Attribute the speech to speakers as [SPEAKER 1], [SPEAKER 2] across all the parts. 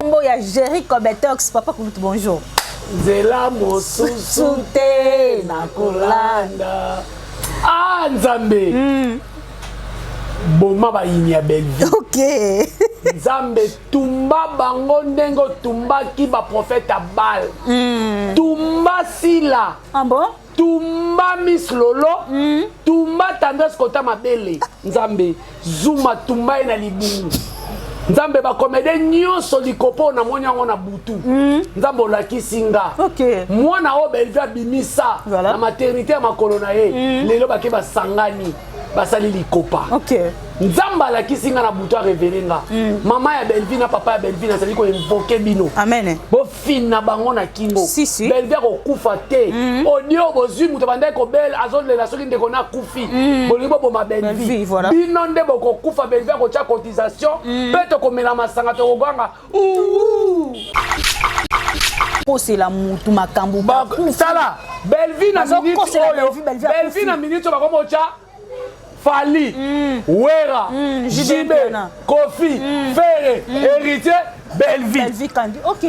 [SPEAKER 1] Kombo ya Jerry Cobetox. Papa Kulutu, bonjour.
[SPEAKER 2] Nzela mosusu te nakolanda. Ah Nzambe. Boma bayini ya Bellevue.
[SPEAKER 1] Ok.
[SPEAKER 2] Nzambe tumba bango ndenge otumbaki baprofete ya Baal. Tumba Sila.
[SPEAKER 1] Ah bon?
[SPEAKER 2] Tumba Miss Lolo. Tumba Tendresse Kota Mabele. Nzambe Zuma tumba ye na libumu. Nzambe bakomede nyonso likopo namoni yango na butu. Nzambe olakisi nga.
[SPEAKER 1] Ok.
[SPEAKER 2] Mwana oyo Bellevue abimisa
[SPEAKER 1] Voilà.
[SPEAKER 2] na maternité ya makolo na ye. Lelo bake basangani basali likopa.
[SPEAKER 1] Ok.
[SPEAKER 2] Nzambe alakisi nga na butu arévéler nga. Mama ya Bellevue na papa ya Bellevue nazali koinvoquer bino.
[SPEAKER 1] Amen.
[SPEAKER 2] Bofina bango na kingo.
[SPEAKER 1] Si, si.
[SPEAKER 2] Bellevue akokufa te. Odio bozwi moto bandaki kobela azolela soki ndeko na akufi. Bolingi boboma
[SPEAKER 1] Bellevue,
[SPEAKER 2] Bellevue.
[SPEAKER 1] voilà.
[SPEAKER 2] Bino nde bokokufa. Bellevue akotya cotisation mpe tokomela masanga tokoganga. Ouh.
[SPEAKER 1] Kosela mutu makambo.
[SPEAKER 2] Tala Bellevue na minute
[SPEAKER 1] Bazokosela
[SPEAKER 2] oyo.
[SPEAKER 1] Bellevue, Bellevue
[SPEAKER 2] Bellevue
[SPEAKER 1] akufi.
[SPEAKER 2] na minute oyo bakoma otya Fally, Wera,
[SPEAKER 1] JB
[SPEAKER 2] JB,
[SPEAKER 1] Mpiana.
[SPEAKER 2] Kofi, Ferre, Héritier, Bellevue.
[SPEAKER 1] Bellevue Kandi. Ok.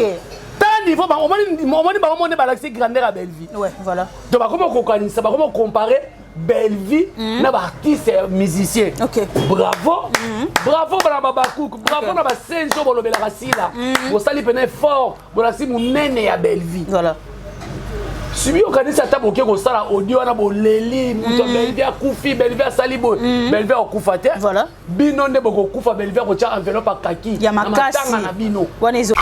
[SPEAKER 2] Tala niveau omoni bango mone balakisi grandeur ya Bellevue.
[SPEAKER 1] Ouais, voilà.
[SPEAKER 2] Donc bakoma kokanisa, bakoma comparer Bellevue na baartiste ya musicien.
[SPEAKER 1] Ok.
[SPEAKER 2] Bravo, bravo bana babakuku, bravo na basenzi oyo bolobelaka Sila. Bosali pene fort, bolakisi monene ya Bellevue.
[SPEAKER 1] Voilà.
[SPEAKER 2] Subi okanisi ata boke kosala audio wana boleli moto ya Bellevue akufi, Bellevue asali boye. Bellevue akokufa te.
[SPEAKER 1] Voilà.
[SPEAKER 2] Bino nde bokokufa. Bellevue akotya enveloppe akaki
[SPEAKER 1] Ya
[SPEAKER 2] na
[SPEAKER 1] makasi.
[SPEAKER 2] matanga na bino.
[SPEAKER 1] Wana ezo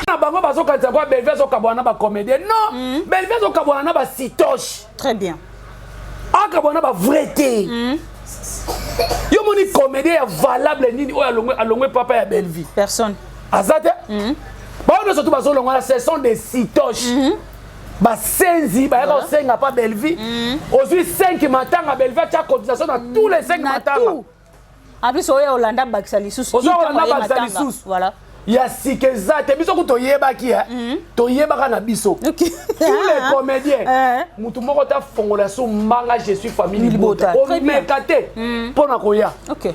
[SPEAKER 2] Na bango bazokanisa kwa Bellevue azokabwana na bacomédien. Non, Bellevue azokabwana na basitoche.
[SPEAKER 1] Très bien.
[SPEAKER 2] Akabwana na bavrai te. Yo moni comédien ya valable nini oyo alongwe papa ya Bellevue?
[SPEAKER 1] Personne.
[SPEAKER 2] Aza te. Bango nyonso tu bazolongwana, ce sont des sitoches, basenzi bayaka kosenga pa Bellevue. Ozwi 5 matanga, Bellevue atya cotisation na tous les 5
[SPEAKER 1] Na
[SPEAKER 2] matanga.
[SPEAKER 1] tout. En plus oyo Olanda bakisa lisusu.
[SPEAKER 2] Ozo
[SPEAKER 1] Ntango
[SPEAKER 2] Olanda
[SPEAKER 1] aye
[SPEAKER 2] bakisa
[SPEAKER 1] matanga.
[SPEAKER 2] lisusu.
[SPEAKER 1] Voilà.
[SPEAKER 2] Ya sika eza te. Biso ku toyebaki, toyebaka na biso.
[SPEAKER 1] Ok.
[SPEAKER 2] Tous les comédiens,
[SPEAKER 1] Eh.
[SPEAKER 2] mutu moko ta fongola so mbanga je suis famille
[SPEAKER 1] Libota.
[SPEAKER 2] Libota.
[SPEAKER 1] Très bien.
[SPEAKER 2] Omeka te mpo na koya.
[SPEAKER 1] Ok.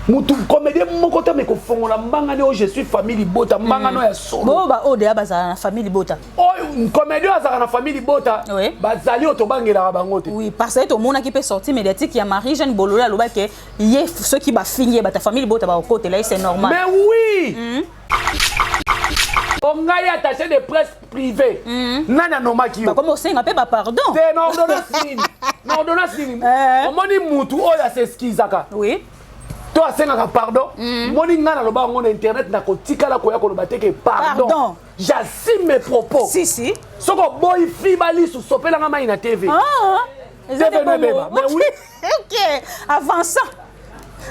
[SPEAKER 2] Mutu comédien moko te me kofongola mbanga ne oyo je suis famille Libota, mbanga no ya solo.
[SPEAKER 1] Bo ba oyo deya bazala na famille Libota.
[SPEAKER 2] Oyo comédien azalaka na famille Libota,
[SPEAKER 1] Oui.
[SPEAKER 2] bazali oyo tobangelaka bango te.
[SPEAKER 1] Oui, parce que tomonaki mpe sortie médiatique ya Marie Jeanne Bololo, alobaki ye soki bafingi ye, bata famille Libota bakokotela ye, c'est normal.
[SPEAKER 2] Mais oui, ongai attaché de presse privé, nani anomaki yo?
[SPEAKER 1] Bakomi osenga mpe bapardon.
[SPEAKER 2] Te, na ordonnance nini? Na ordonnance nini?
[SPEAKER 1] Eh.
[SPEAKER 2] Omoni mutu oyo as'excusaka to asengaka pardon, moni ngai naloba yango na internet, nakotikala koya koloba te ke pardon.
[SPEAKER 1] Pardon.
[SPEAKER 2] J'assume mes propos.
[SPEAKER 1] Si si.
[SPEAKER 2] Soki oboyi fi balisu sopelanga mai na TV.
[SPEAKER 1] Ah, eza
[SPEAKER 2] TV
[SPEAKER 1] te bongo.
[SPEAKER 2] ebeba. Mais oui.
[SPEAKER 1] Ok, avançant.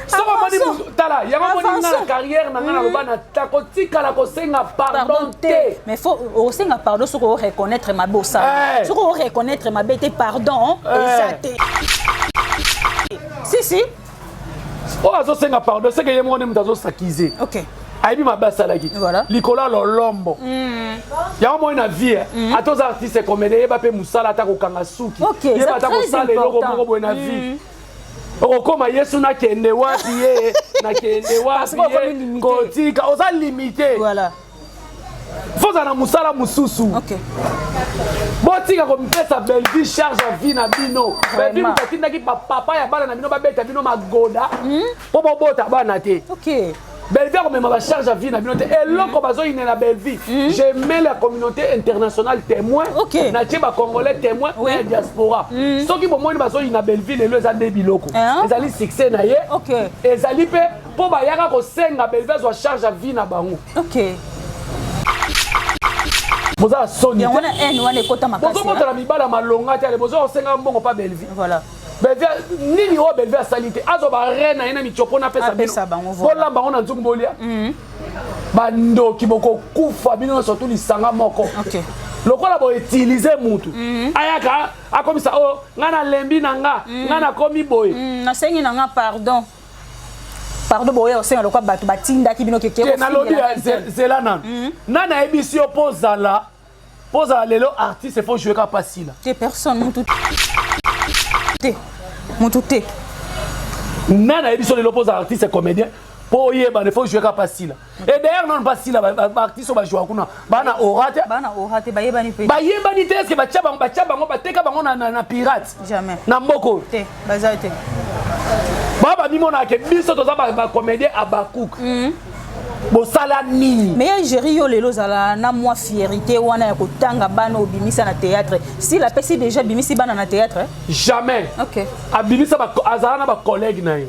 [SPEAKER 2] Soki omoni
[SPEAKER 1] Avançons.
[SPEAKER 2] tala yango omoni nga na
[SPEAKER 1] Avançons.
[SPEAKER 2] carrière na ngai naloba na takotikala kosenga pardon
[SPEAKER 1] Pardon
[SPEAKER 2] te.
[SPEAKER 1] te, mais faut osenga pardon soki oreconnaître mabe osala.
[SPEAKER 2] Eh.
[SPEAKER 1] Soki oreconnaître mabe te, pardon
[SPEAKER 2] Eh.
[SPEAKER 1] eza te. Si si.
[SPEAKER 2] Oyo azosenga pardon seke ye moko nde moto azosakize.
[SPEAKER 1] Ok.
[SPEAKER 2] Ayebi mabe asalaki.
[SPEAKER 1] Voilà.
[SPEAKER 2] Likolo ya lolombo yango moi na vie, ata oza artiste comédien, yeba mpe mosala, ata kokanga suki,
[SPEAKER 1] Ok,
[SPEAKER 2] yeba
[SPEAKER 1] eza
[SPEAKER 2] ata
[SPEAKER 1] très
[SPEAKER 2] kosala eloko
[SPEAKER 1] important.
[SPEAKER 2] moko boye na vie. Okokoma Yesu, nakende wapi ye, nakende wapi
[SPEAKER 1] Parce que okomi
[SPEAKER 2] ye?
[SPEAKER 1] limité.
[SPEAKER 2] Kotika oza limité.
[SPEAKER 1] Voilà.
[SPEAKER 2] Faut ozala na mosala mosusu.
[SPEAKER 1] Ok.
[SPEAKER 2] Botika komipesa Bellevue charge ya vie na bino. Bellevue
[SPEAKER 1] Vraiment.
[SPEAKER 2] moto atindaki bapapa ya bana na bino babeta bino magoda mpo bobota bana te.
[SPEAKER 1] Ok.
[SPEAKER 2] Bellevue akomema bacharge ya vie na bino te. Eloko bazoyinela Bellevue, je mets la communauté internationale témoin, natie bacongolais témoin na diaspora. Soki bomoni bazoyina Bellevue lelo, eza nde biloko
[SPEAKER 1] Hein?
[SPEAKER 2] ezali succès na ye, ezali mpe mpo bayaka kosenga Bellevue azwa charge ya vie na bango.
[SPEAKER 1] Ok.
[SPEAKER 2] Boza soni.
[SPEAKER 1] Yango wana haine wana ekota makasi.
[SPEAKER 2] Bozobotala mibala malonga te, ale boza kosenga mbongo mpa Bellevue.
[SPEAKER 1] Voilà.
[SPEAKER 2] Bellevue nini oyo Bellevue asali te? Azwa bare na ye na mitsopo napesa bino.
[SPEAKER 1] Apesa bango, voilà.
[SPEAKER 2] Bolamba yango na nzungu bolia. Bandoki, bokokufa bino nyonso tu lisanga moko. Lokola boutiliser mutu ayaka akomisa oyo ngai nalembi na nga, ngai nakomi boye.
[SPEAKER 1] Nasengi na nga pardon, pardon. Boya osenga lokwa bato batindaki bino keke.
[SPEAKER 2] Te, nalobi zela nanu. Nani ayebisi yo mpo ozala lelo artiste faut jouer kaka pasila?
[SPEAKER 1] Te, personne, mutu te, mutu te.
[SPEAKER 2] Nani ayebisi yo lelo mpo ozala artiste comédien Mpo oyebana, il faut jouer kaka pasila. Et d'ailleurs, nano pasila, baartiste oyo bajouaka kuna baa na aura te.
[SPEAKER 1] Bana aura te, bayebani mpe.
[SPEAKER 2] Bayebani te. Est-ce batya bango, batya bango, bateka bango na pirate?
[SPEAKER 1] Jamais.
[SPEAKER 2] Na mboka oyo.
[SPEAKER 1] Te, baza te.
[SPEAKER 2] Baa bamimonaka ke biso toza bacomédien abakouk. Bosala nini?
[SPEAKER 1] Mais ya Géri, yo lelo ozala na mwa fierté wana ya kotanga bana obimisa na théâtre. S'il apesi déjà, abimisi bana na théâtre?
[SPEAKER 2] Jamais. Abimisa, azala na bacollègue na ye,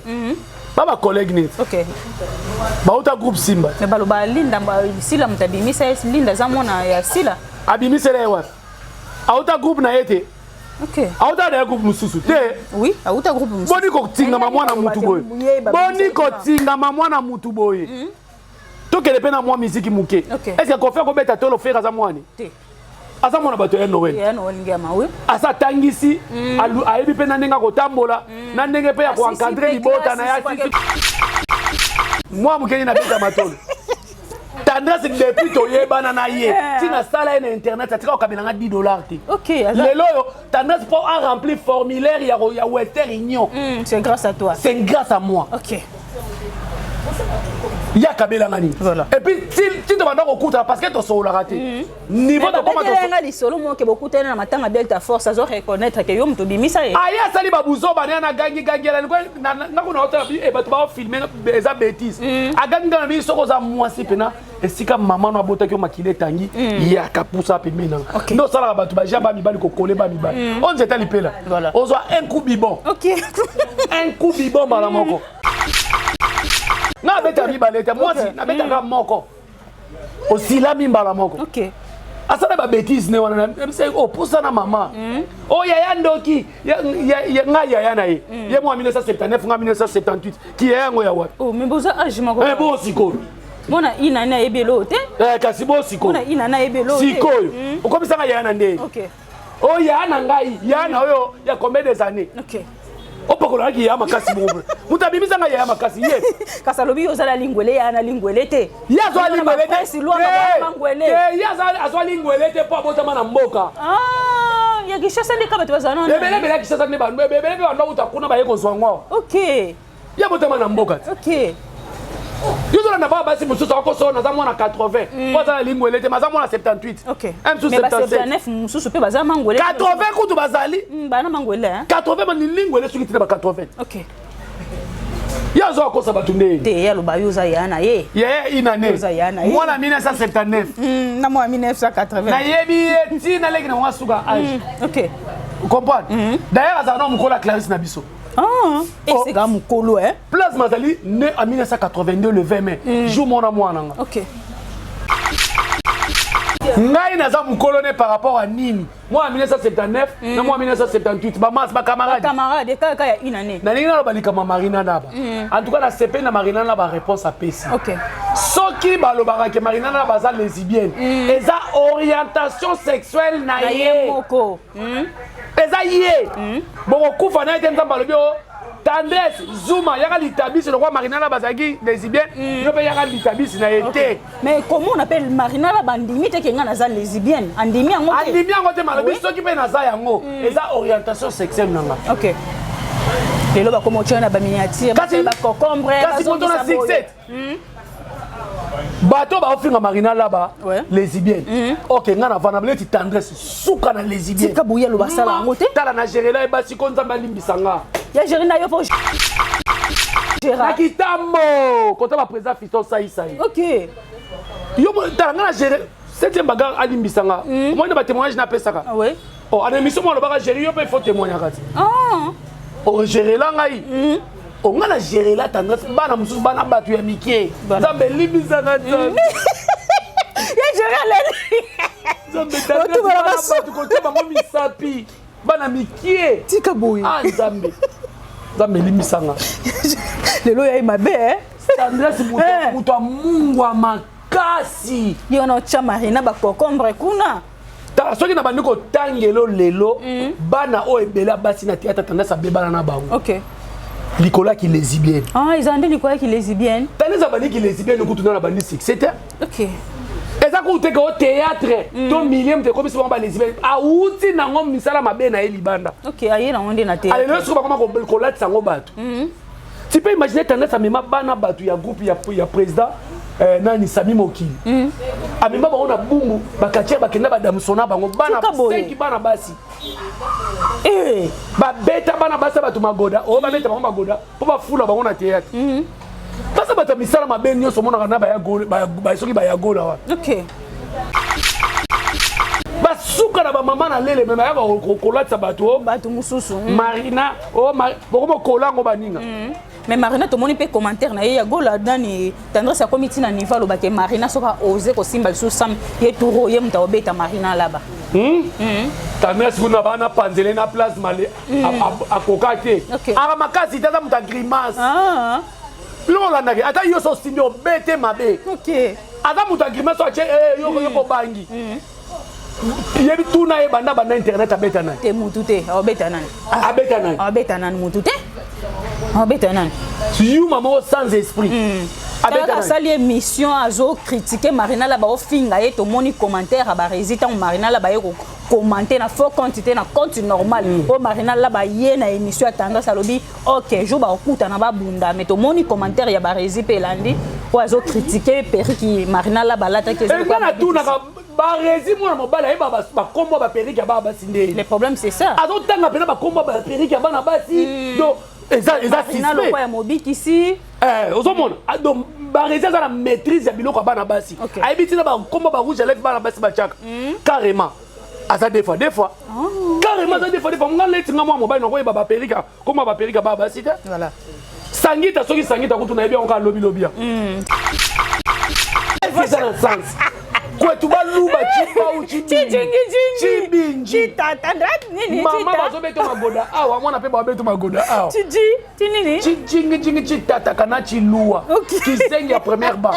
[SPEAKER 2] ba bacollègue neti bauta groupe Simba.
[SPEAKER 1] Mais baloba Linda, Sila moto abimisa ye. Linda aza mwana ya Sila.
[SPEAKER 2] Abimisela ye wapi? Auta groupe na ye te. Auta na ye groupe mosusu te.
[SPEAKER 1] Oui, auta groupe mosusu.
[SPEAKER 2] Boni kotingama mwana mutu boye? Boni kotingama mwana mutu boye? Tokende mpe na mwa miziki moke. Est ce que Kofi akobeta tolo? Ferre aza mwani?
[SPEAKER 1] Te.
[SPEAKER 2] Aza mwana bato ya Noel.
[SPEAKER 1] Ya Noel Ngiama, oui.
[SPEAKER 2] Asa atangisi, ayebi mpe na ndenge akotambola, na ndenge mpe ya koencadrer libota na ye. Asisi mwa mokeni na beta matolo. Tendresse, depuis toyebana na ye, ntina asala ye na internet, atika kokabelanga 10 $ te. Lelo oyo Tendresse, mpo aremplir formulaire ya Western Union,
[SPEAKER 1] C'est grâce à toi.
[SPEAKER 2] C'est grâce à moi. Ye akabelanga nini? Et puis ti tobanda kokutana, parce que tosololaka te, niveau tokoma.
[SPEAKER 1] Babetelenga lisolo moke, bokutani na matanga Delta Force, azo reconnaître ke yo moto obimisa ye.
[SPEAKER 2] Aye, asali babuzoba na ye, nagangi gangiela nga kuna, otala bato baofilme, eza bétise. Agangi nga na bi, soki oza mwasi mpena, esika mama no abotaki yo, makili etangi, yaka pusa pembeni nanga. Nde osalaka bato baja bamibali kokole bamibali oyo nzeta lipela. Ozwa un coup bibon, un coup bibon mbala moko. Nga abeta mibale te, mwasi nabetaka moko, osilami mbala moko. Asala babétise ne wana, nabisa o pusana mama o yaya ndoki ngai yaya na ye. Ye mwa 1979, nga 1978, ki yaya yango ya wapi?
[SPEAKER 1] Oh, mais boza âge moko.
[SPEAKER 2] Eh, bo sikoyo.
[SPEAKER 1] Mona inani ayebi eloo te.
[SPEAKER 2] Eh, kasi bo sikoyo.
[SPEAKER 1] Mona inani ayebi eloo te.
[SPEAKER 2] Sikoyo okomisanga yaya na ndenge oyo yaya na ngai, yaya na oyo ya combien des années? Opakolakaki yaya makasi moko, moto abimisanga yaya makasi ye.
[SPEAKER 1] Kasi alobi yo ozala lingwele, yaya na lingwele te.
[SPEAKER 2] Ye azwa lingwele te.
[SPEAKER 1] Prince Lwamba,
[SPEAKER 2] Te,
[SPEAKER 1] Mangwele.
[SPEAKER 2] te, ye azwa lingwele te mpo abotama na mboka.
[SPEAKER 1] Ah, ya Kinshasa nde ka bato bazala nano.
[SPEAKER 2] Ebele ebele ya Kinshasa nde ebele mpe bando auta kuna, baye kozwa ngo. Ye abotama na mboka te. Yo ozolanda baa basi mosusu akoso naza mwana 80 po aza na lingwele te, maza mwana 78. Mosusu
[SPEAKER 1] Mais ba
[SPEAKER 2] 77.
[SPEAKER 1] 79 mosusu mpe baza mangwele.
[SPEAKER 2] 80 kutu bazali.
[SPEAKER 1] Bana mangwele, hein?
[SPEAKER 2] 80 mani lingwele soki tina ba 80. Ye azwa akosa bato nde.
[SPEAKER 1] Te, ye aloba yo oza yaya na ye.
[SPEAKER 2] Yaya inane.
[SPEAKER 1] Oza yaya na ye.
[SPEAKER 2] Mwana 1979.
[SPEAKER 1] Na mwana 1980.
[SPEAKER 2] Nayebi ye ntina leki na mwa suka âge. Comprendre, d'ailleurs azala na mokolo ya Clarisse na biso.
[SPEAKER 1] Ah, eseka mokolo, hein?
[SPEAKER 2] Plasme azali né en 1982 le 20 mai, jour mona mwana nga. Ngai naza mokolo ne par rapport à nini? Mwana 1979 na mwana 1978, bamas bacamarade.
[SPEAKER 1] Camarade kaka ya une année.
[SPEAKER 2] Nalingi naloba likambo ya Marina Naba. En tout cas, nasepeli na Marina na baréponse apesi. Soki balobaka ke Marina Naba aza lesbienne, eza orientation sexuelle na
[SPEAKER 1] na ye
[SPEAKER 2] ye
[SPEAKER 1] moko.
[SPEAKER 2] Eza ye bokokufa na ye te. Nzambe alobi o Tendresse Zuma yaka litabisi lokwa Marina na bazalaki lesbienne, yo mpe yaka litabisi na ye te.
[SPEAKER 1] Mais comment on appelle Marina la bandimi te ke nga naza lesbienne? Andimi yango te.
[SPEAKER 2] Andimi yango te, malobi soki mpe naza yango, eza orientation sexuelle na nga.
[SPEAKER 1] Ok, lelo bakoma otia na baminiature.
[SPEAKER 2] Kasi
[SPEAKER 1] Baconcombre.
[SPEAKER 2] Kasi moto na succès, bato baofinga Marina Laba lesbienne, ok, nga na vanda neti Tendresse suka na lesbienne.
[SPEAKER 1] Tika boye, aloba asala yango te.
[SPEAKER 2] Tala na gerela ye basi ko, Nzambe alimbisa nga.
[SPEAKER 1] Ya géri na yo mpo
[SPEAKER 2] Na kitambo kota baprésident Fiston Saisai. Yo tala nga na géré septième bagarre, alimbisa nga. Omoni na batémoignage napesaka. Oh, ana émission mo alobaka géri yo mpe, il faut témoignaka ti. Ogérela ngai, o nga na gérela Tendresse bana mosusu, bana bato ya mike. Nzambe elimbisanga, Nzambe.
[SPEAKER 1] Ya géri aleli.
[SPEAKER 2] Nzambe, Tendresse bana bato kotia bango misapi, bana mikie.
[SPEAKER 1] Tika boye.
[SPEAKER 2] Ah, Nzambe, Nzambe elimbisanga.
[SPEAKER 1] Lelo yayi mabe, eh?
[SPEAKER 2] Tendresse moto amungwa makasi.
[SPEAKER 1] Ye wana otya Marina baconcombre kuna.
[SPEAKER 2] Tala, soki na bandi kotangelo lelo, bana oyo ebele ya basi na théâtre, Tendresse abebana na bango likolo ya kilesbienne.
[SPEAKER 1] Ah, eza nde likolo ya kilesbienne.
[SPEAKER 2] Tendresse abandi kilesbienne kutu na bandi succès te. Eza kutu te ke o théâtre to milieu moto ekomisi bango balesbienne, awuti nango misala mabe na ye libanda.
[SPEAKER 1] Ok, aye nango nde na
[SPEAKER 2] théâtre. Alelo soki bakoma kolatisa yango bato. Tu peux imaginer, Tendresse amema bana bato ya groupe ya président nani, Sami Mokili. Amema bango na Bumbu, bakatiere bakenda, badamsona bango bana
[SPEAKER 1] Tika boye.
[SPEAKER 2] 5 bana basi.
[SPEAKER 1] Eh.
[SPEAKER 2] Babeta bana basi ya bato magoda oyo, babeta bango magoda mpo bafula bango na théâtre. Basa bato ya misala mabe nyonso omonaka na soki bayagola wana. Basuka na bamama na lele, me bayaka kolatisa bato o
[SPEAKER 1] Bato mosusu.
[SPEAKER 2] Marina o bokoma kola yango baninga.
[SPEAKER 1] Mais Marina, tomoni mpe commentaire na ye ya Gola nani, Tendresse akomi ntina niveau alobaki Marina soki aose kosimba lisusu Sam, ye turo ye moto aobeta Marina alaba.
[SPEAKER 2] Tendresse kuna bana panzele na place male akoka te. Aka makasi te, aza moto ya grimace.
[SPEAKER 1] Ah,
[SPEAKER 2] Biloko olandaki, ata yo so osimbi, obete mabe. Aza moto ya grimace, atie yo kobangi yebi tuna ye banda banda internet, abeta nani?
[SPEAKER 1] Te, mutu te, aobeta nani?
[SPEAKER 2] Abeta nani?
[SPEAKER 1] Aobeta nani? Mutu te, aobeta nani?
[SPEAKER 2] Yuma moko sans esprit, abeta
[SPEAKER 1] Talaka
[SPEAKER 2] nani?
[SPEAKER 1] Asali émission, azocritiquer Marina Laba, ofinga ye. Tomoni commentaire ya Baresi ntango Marina Laba ye kocommenter na faux compte te, na compte normal oyo Marina Laba ye na émission ya Tendresse, alobi ok, jour bakokutana babunda. Mais tomoni commentaire ya Baresi mpe elandi oyo azocritiquer perruque Marina Laba alataki.
[SPEAKER 2] Nga natunaka Baresi, mwana mobali ayeba bakombo ya baperruque ya bana basi nde?
[SPEAKER 1] Le problème, c'est ça.
[SPEAKER 2] Azotanga mpena bakombo ya baperruque ya bana basi, donc eza
[SPEAKER 1] Marina
[SPEAKER 2] suspect.
[SPEAKER 1] lokwa ya mobikisi.
[SPEAKER 2] Ozomona. Ah, donc Baresi aza na maîtrise ya biloko ya bana basi. Ayebi ntina bakombo barouge à lèvre bana basi batiaka. Carrément aza des fois des fois, carrément aza des fois des fois. Nga leti nga mwa mobali nakoyeba baperruque, kombo ya baperruque ya bana basi te. Sangita, soki Sangita kutu nayebi yango kaka lobilobi ya eza na sens kwetu baluba cibau.
[SPEAKER 1] Cijingijingi.
[SPEAKER 2] Cibinji.
[SPEAKER 1] Citata nini?
[SPEAKER 2] Mama.
[SPEAKER 1] Cita.
[SPEAKER 2] Bazobeta magoda awa, mwana mpe babeta magoda awa.
[SPEAKER 1] Ciji ti nini?
[SPEAKER 2] Cijingijingi, citataka na ciluwa. Kizengi ya première ba.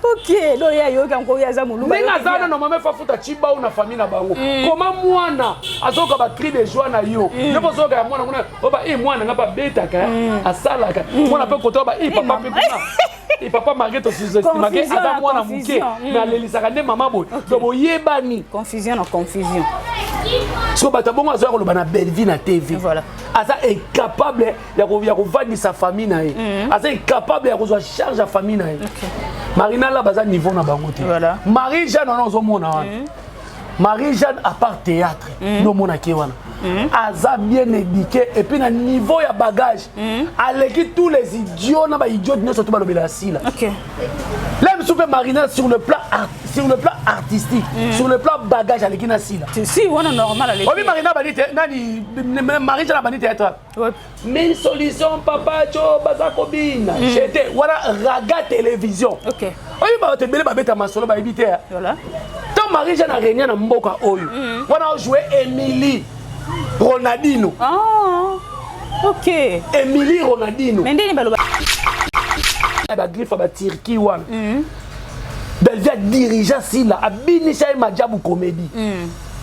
[SPEAKER 1] Ok, lo ye ayoki yango, oyo aza moluba.
[SPEAKER 2] Ndenge aza wana, normalement efafuta cibau na famille na bango. Koma mwana azoyoka bacri de joie na yo, yo mpo ozoyoka ya mwana kuna oyo ba i mwana nga mpe abetaka, asalaka mwana mpe kote oyo ba i papa mpe kuna i papa, malgré tosous-estimake
[SPEAKER 1] Confusion
[SPEAKER 2] aza
[SPEAKER 1] na
[SPEAKER 2] mwana moke.
[SPEAKER 1] confusion.
[SPEAKER 2] Mais alelisaka nde mama boye, donc boyebani.
[SPEAKER 1] Confusion na confusion.
[SPEAKER 2] Siko bato ya bongo azoya koloba na Bellevie na TV. Aza incapable ya kovandisa famille na ye, aza incapable ya kozwa charge ya famille na ye. Marina Laba aza niveau na bango te. Marie Jeanne wana ozomona wana, Marie Jeanne, à part théâtre nde omonaki ye wana, aza bien éduqué et puis na niveau ya bagage aleki tous les idiots na baidiots nyonso to balobela ya Sila. Là mosusu mpe Marina, sur le plan artistique, sur le plan bagage, aleki na Sila.
[SPEAKER 1] Si wana normal aleki.
[SPEAKER 2] Obi Marina bandi te nani, Marie Jeanne abandi théâtre. Mille solution papa tio baza kobina jete wana raga télévision. Oyebi bato ebele babeta masolo, bayebi te. Ntango Marie Jeanne arenia na mboka oyo wana, ojoue Émilie Ronaldino.
[SPEAKER 1] Ah, ok.
[SPEAKER 2] Émilie Ronaldino.
[SPEAKER 1] Mais ndeni baloba
[SPEAKER 2] bagriffe ya baturquie wana, Bellevie adirigea Sila, abinisa ye majabu comédie,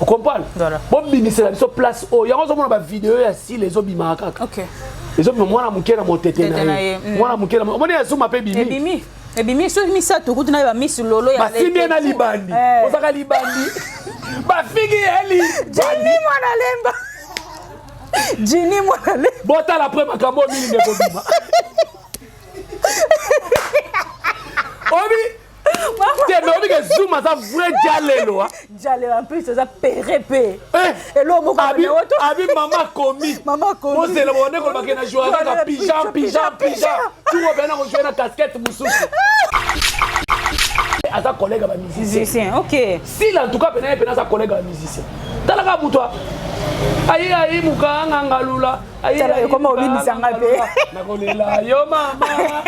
[SPEAKER 2] ocomprendre? Bobimisela biso place oyo yango ozomona bavideo ya Sila ezobimaka kaka. Ezobima mwana moke na motete
[SPEAKER 1] Tete
[SPEAKER 2] na
[SPEAKER 1] na
[SPEAKER 2] ye.
[SPEAKER 1] ye.
[SPEAKER 2] Mwana moke na omoni ya Zuma mpe bimi.
[SPEAKER 1] Ebimi, ebimi soki misato kutu na ye bamisi lolo ya
[SPEAKER 2] Basimbi ye na libandi. Ozaka libandi, bafiki ye libandi.
[SPEAKER 1] Jini mwana lemba, Jini mwana lemba.
[SPEAKER 2] Botala après makambo oyo mingi nde kobima obi te, mais obi ke Zuma aza vrai jalelo.
[SPEAKER 1] Jalelo, en plus aza pere mpe eloko moko.
[SPEAKER 2] Abi mama komi.
[SPEAKER 1] Mama komi.
[SPEAKER 2] Bozela bonde kolobake na joie kaka pigeon, pigeon, pigeon tuko pena kojouer na casquette mosusu, aza collègue ya bamusicien.
[SPEAKER 1] Musicien, ok.
[SPEAKER 2] Sila en tout cas pena ye pena aza collègue ya bamusicien. Talaka moto ayi ayi mukanga ngalula.
[SPEAKER 1] Tala, ekoma obimisanga mpe.
[SPEAKER 2] Nakolela yo mama.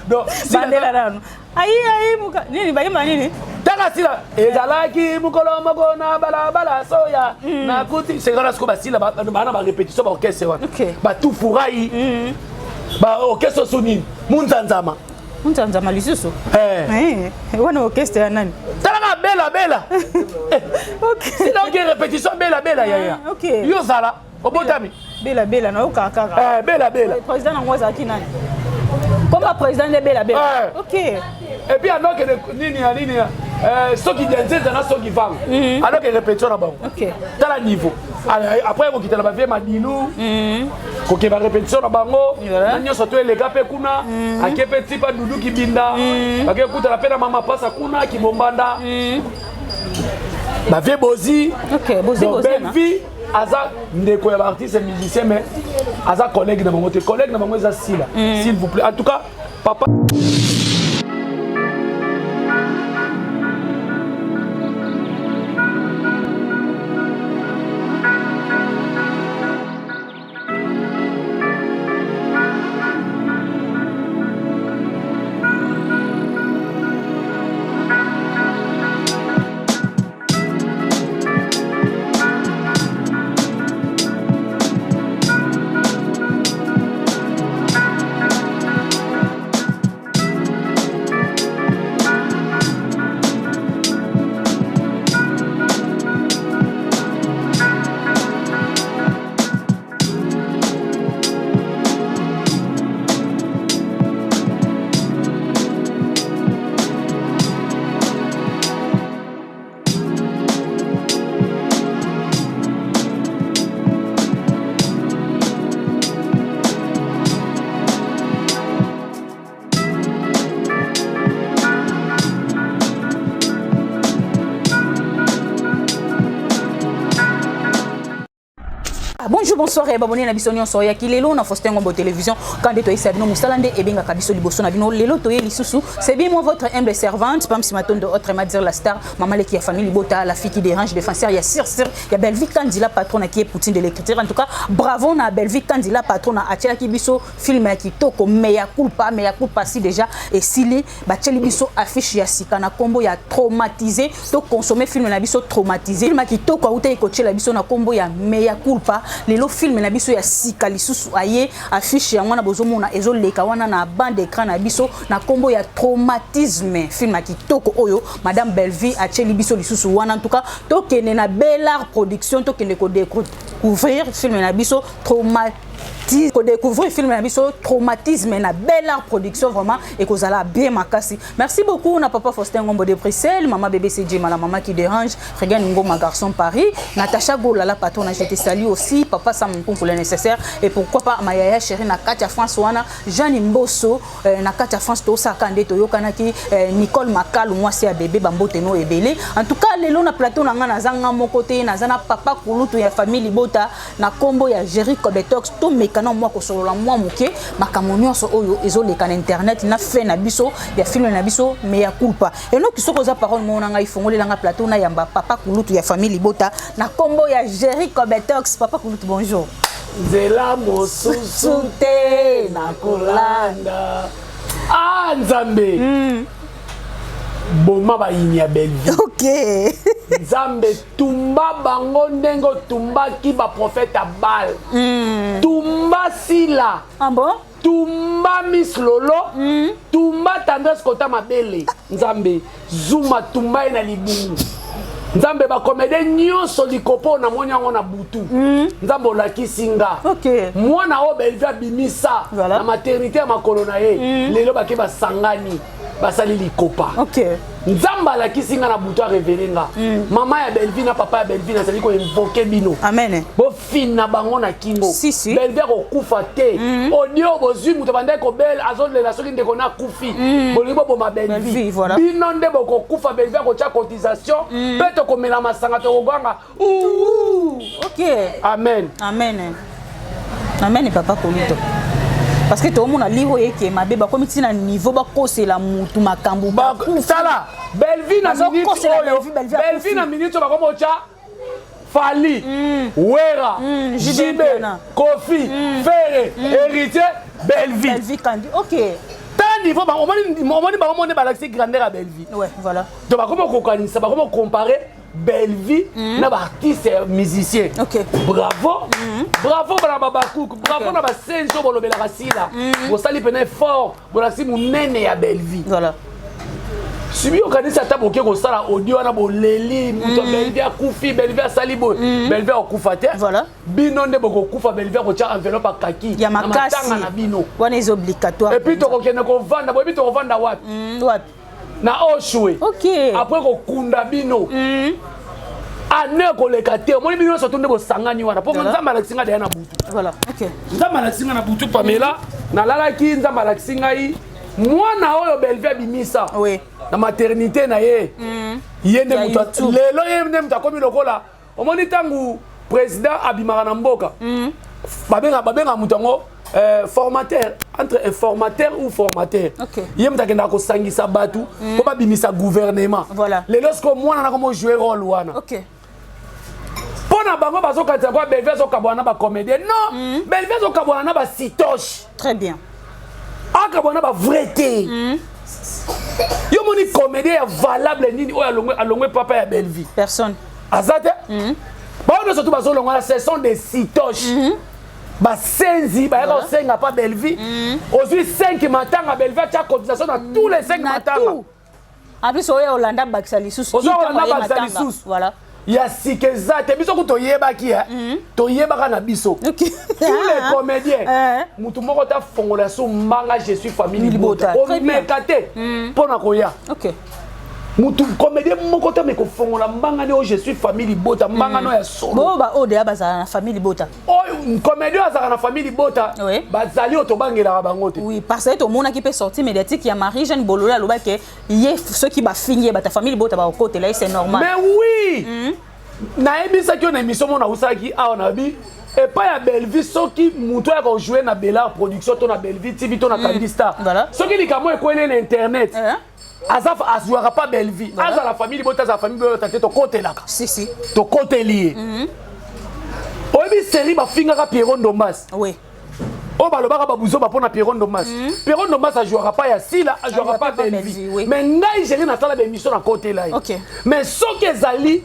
[SPEAKER 2] Donc
[SPEAKER 1] Bandela nanu ayi ayi muka nini, bayimba nini?
[SPEAKER 2] Taka Sila ezalaki mokolo moko na balabala soya nakuti sekana siko basila bana barépétition baorchestre wana batufurai baorchestre so nini munzanzama.
[SPEAKER 1] Munzanzama lisusu?
[SPEAKER 2] Eh.
[SPEAKER 1] Wana orchestre ya nani?
[SPEAKER 2] Talaka bela bela. Sila oke répétition bela bela yaya. Yo zala obotami.
[SPEAKER 1] Bela bela nayoka kaka.
[SPEAKER 2] Bela bela.
[SPEAKER 1] Président nango azalaki nani? Komba président nde bela bela.
[SPEAKER 2] Et puis anokende nini ya nini ya Soki Dianzeza na soki Vanga, alors que répétition na bango. Tala niveau. Après kokita na bavieux Madilu, kokeba répétition na bango na nyonso to eleka mpe kuna, ake mpe tipa Dudu Kibinda, bake kutana mpe na mama Pasa kuna Kibombanda, bavieux Bozi.
[SPEAKER 1] Bozi.
[SPEAKER 2] Donc
[SPEAKER 1] Bozi na.
[SPEAKER 2] Bellevie aza ndeko ya baartiste musicien, mais aza collègue na bango te. Collègue na bango eza Sila, s'il vous plaît. En tout cas, papa.
[SPEAKER 1] Ah, bonjour, bonsoir et babone na biso nyonso oyaki lelo na Faustin Ngombo Télévision. Quand nde toyesa bino mosala nde ebengaka biso liboso na bino lelo, toye lisusu. C'est bien moi, votre humble servante, Pam Simatondo, autrement dire la star, maman leki ya famille libota, la fille qui dérange, défenseur ya sir sir ya Bellevue Kandila, patron qui est Poutine de l'écriture. En tout cas, bravo na Bellevue Kandila, patron atielaki biso film ya kitoko Mea Culpa. Mea Culpa si déjà esili, batieli biso affiche ya sika na kombo ya Traumatisé. To consommer film na biso Traumatisé, film ya kitoko auta ekotiela biso na kombo ya Mea Culpa. Lelo film na biso ya sika lisusu aye, affiche yango wana bozomona ezoleka wana na bande d'écran na biso na kombo ya Traumatisme, film ya kitoko oyo madame Bellevue atieli biso lisusu wana. En tout cas, tokende na Bellar Production, tokende kodécouvrir film na biso Traumatisme, kodécouvrir film na biso Traumatisme na Bellar Production. Vraiment ekozala bien makasi. Merci beaucoup na papa Faustin Ngombo de Bruxelles, mama BBC Jima, la maman qui dérange, Regan Ngoma, garçon Paris, Natacha Gola, la patronne, je te salue aussi, papa Sam Nkunku, le nécessaire, et pourquoi pas ma yaya chérie na Katia France wana, Jeanne Mboso na Katia France, tosaka nde toyokanaki, Nicole Makalu, mwasi ya bébé, bambote no ebele. En tout cas, lelo na plateau na nga naza nga moko te, naza na papa kulutu ya famille libota na kombo ya Jerry Kobetox. Tomeka na mwa kosolola mwa moke makambo nyonso oyo ezoleka na internet na fe na biso ya film na biso Mea Culpa. Enoki, soki oza parole moko na ngai, fongolelanga plateau na yamba papa kulutu ya famille libota na kombo ya Jerry Kobetox. Papa kulutu, bonjour.
[SPEAKER 2] Nzela mosusu te na kolanda. Ah, Nzambe, boma bayini ya Bellevue. Nzambe, tumba bango ndenge otumbaki baprofete ya Bal. Tumba Sila.
[SPEAKER 1] Ah bon?
[SPEAKER 2] Tumba Miss Lolo. Tumba Tendresse kota mabele. Nzambe, zuma tumba ye na libumu. Nzambe, bacomédien nyonso likopo namoni yango na butu. Nzambe olakisi nga mwana oyo Bellevue abimisa na maternité ya makolo na ye. Lelo bake basangani, basali likopa. Nzambe alakisi nga na butu, arévéler nga mama ya Bellevue na papa ya Bellevue. Nazali koinvoquer bino.
[SPEAKER 1] Amen.
[SPEAKER 2] Bofina bango na kingo.
[SPEAKER 1] Si, si.
[SPEAKER 2] Bellevue akokufa te. Odio bozwi moto bandaki kobela, azolela soki ndeko na akufi. Bolingi boboma
[SPEAKER 1] Bellevue,
[SPEAKER 2] Bellevue.
[SPEAKER 1] Voilà.
[SPEAKER 2] Bino nde bokokufa. Bellevue akotya cotisation mpe tokomela masanga, tokoganga. Amen.
[SPEAKER 1] Amen, amen, papa koluto, parce que toomona livre oyo eke mabe, bakomi ntina niveau bakosela mutu makambo.
[SPEAKER 2] Tala Bellevue na minute
[SPEAKER 1] Bazokosela
[SPEAKER 2] oyo.
[SPEAKER 1] Bellevue, Bellevue akufi.
[SPEAKER 2] Bellevue na minute oyo bakoma otya Fally, Wera,
[SPEAKER 1] JB
[SPEAKER 2] JB,
[SPEAKER 1] Mpiana.
[SPEAKER 2] Kofi, Ferre, Héritier, Bellevue.
[SPEAKER 1] Bellevue Kandi, ok.
[SPEAKER 2] Tala niveau omoni bango mone balakisi grandeur ya Bellevue.
[SPEAKER 1] Ouais, voilà.
[SPEAKER 2] Donc bakoma kokanisa, bakoma comparer Bellevue na baartiste ya musicien. Bravo, bravo bana babakuku, bravo na basenzi oyo bolobelaka Sila. Bosali pena effort, bolakisi monene ya Bellevue. Subi okanisi ata boke kosala audio wana, boleli moto ya Bellevue akufi, Bellevue asali boye. Bellevue akokufa te. Bino nde bokokufa. Bellevue akotya enveloppe akaki
[SPEAKER 1] Ya
[SPEAKER 2] na
[SPEAKER 1] makasi
[SPEAKER 2] matanga na bino.
[SPEAKER 1] Wana eza obligatoire.
[SPEAKER 2] Et puis tokokende kovanda, boyebi tokovanda wapi?
[SPEAKER 1] Wapi?
[SPEAKER 2] Na Oshwe. Après kokunda bino, ane koleka te. Omoni bino nyonso tu nde bosangani wana, mpo Nzambe alakisi ngai deya na butu. Nzambe alakisi ngai na butu, Pamela, nalalaki, Nzambe alakisi ngai mwana oyo Belvi abimisa na maternité na ye. Ye nde moto lelo, ye nde moto akomi lokola, omoni, ntango président abimaka na mboka, babenga moto yango formateur, entre informateur ou formateur. Ye moto akendaka kosangisa bato mpo babimisa gouvernement. Lelo sikoyo mwana nako jouer rôle wana mpo na bango. Bazokanisa kwa Belvi azokabwana na bacomédien. Non, Belvi azokabwana na basitoche.
[SPEAKER 1] Très bien.
[SPEAKER 2] Akabwana na bavrai te. Yo moni comédien ya valable nini oyo alongwe papa ya Belvi?
[SPEAKER 1] Personne.
[SPEAKER 2] Aza te. Bango nyonso tu bazolongwana, ce sont des citoches, basenzi bayaka kosenga pa Belvi. Ozwi 5 matanga, Belvi atya cotisation na tous les 5 matanga.
[SPEAKER 1] En plus oyo olanda bakisa lisusu.
[SPEAKER 2] Ozo olanda bakisa lisusu. Ya sika eza te. Biso ku toyebaki, toyebaka na biso. Tous les comédiens, mutu moko ta fongola so mbanga "Je suis famille libota", omeka te mpo na koya. Mutu comédien moko te me kofongola mbanga ne oyo "Je suis famille libota", mbanga no ya solo.
[SPEAKER 1] Bo baoyo deya bazala na famille libota.
[SPEAKER 2] Oyo comédien azalaka na famille libota, bazali oyo tobangelaka bango te.
[SPEAKER 1] Oui, parce que tomonaki mpe sortie médiatique ya Marie Jeanne Bololo, alobaki ye soki bafingi ye, bata famille libota bakokotela ye, c'est normal.
[SPEAKER 2] Mais oui, nayebisaki yo na émission mo nausalaki awa, na bi epai ya Bellevue, soki moto ayaka kojouer na Bellar Production to na Bellevue TV to na Kandi Star, soki likambo ekweli na internet, aza azwaka pa Bellevue, azala famille libota, azala famille libota te, tokotelaka.
[SPEAKER 1] Si si.
[SPEAKER 2] Tokoteli ye. Oyebi série bafingaka Pierrot Ndombasi? Oyo balobaka babuzoba mpo na Pierrot Ndombasi. Pierrot Ndombasi ajouaka pa ya Sila, ajouaka pa Bellevue, mais ngai géri nasala baémission, nakotela ye. Mais soki ezali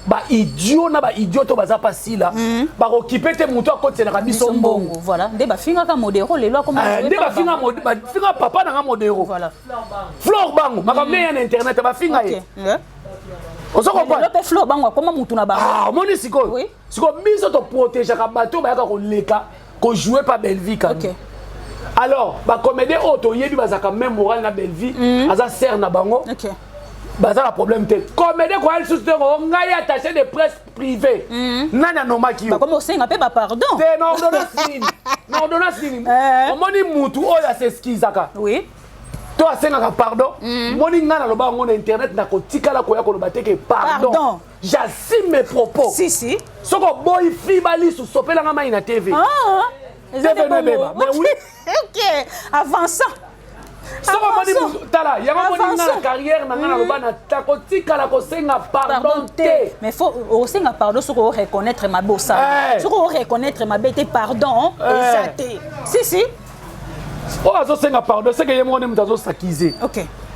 [SPEAKER 2] baidiot na baidiot to baza pa Sila, bakokipe te moto akotiselaka biso mbongo.
[SPEAKER 1] Voilà, nde bafingaka Modero, lelo
[SPEAKER 2] akoma. Nde bafinga papa nanga Modero, Flore Bango, makambo nde ya na internet, bafinga ye. Ozo comprendre?
[SPEAKER 1] Mpe Flore Bango akoma mutu na bango.
[SPEAKER 2] Omoni sikoyo, sikoyo biso toprotégeaka bato bayaka koleka kojouer pa Bellevue kani. Alors bacomédien oyo toyebi bazalaka même moral na Bellevue, aza sere na bango, baza na problème te. Comédien koya lisusu te ngo ngai attaché de presse privé. Nani anomaki yo?
[SPEAKER 1] Bakoma osenga mpe bapardon.
[SPEAKER 2] Te, na ordonnance nini? Na ordonnance nini? Omoni mutu oyo as'excusaka to asengaka pardon, moni ngai naloba yango na internet, nakotikala koya koloba te ke pardon, j'assume mes propos.
[SPEAKER 1] Si si.
[SPEAKER 2] Soki oboyi, fiba lisu, sopelanga mai na TV. TV nebeba, mais oui.
[SPEAKER 1] Ok, avançant.
[SPEAKER 2] Soki omoni, tala yango, omoni nga na carrière na nga, naloba na takotikala kosenga pardon te.
[SPEAKER 1] Mais faut osenga pardon soki oreconnaître mabe osala. Soki oreconnaître mabe te, pardon eza te. Si si.
[SPEAKER 2] Oyo azosenga pardon, seke ye moko nde moto azos'accuser.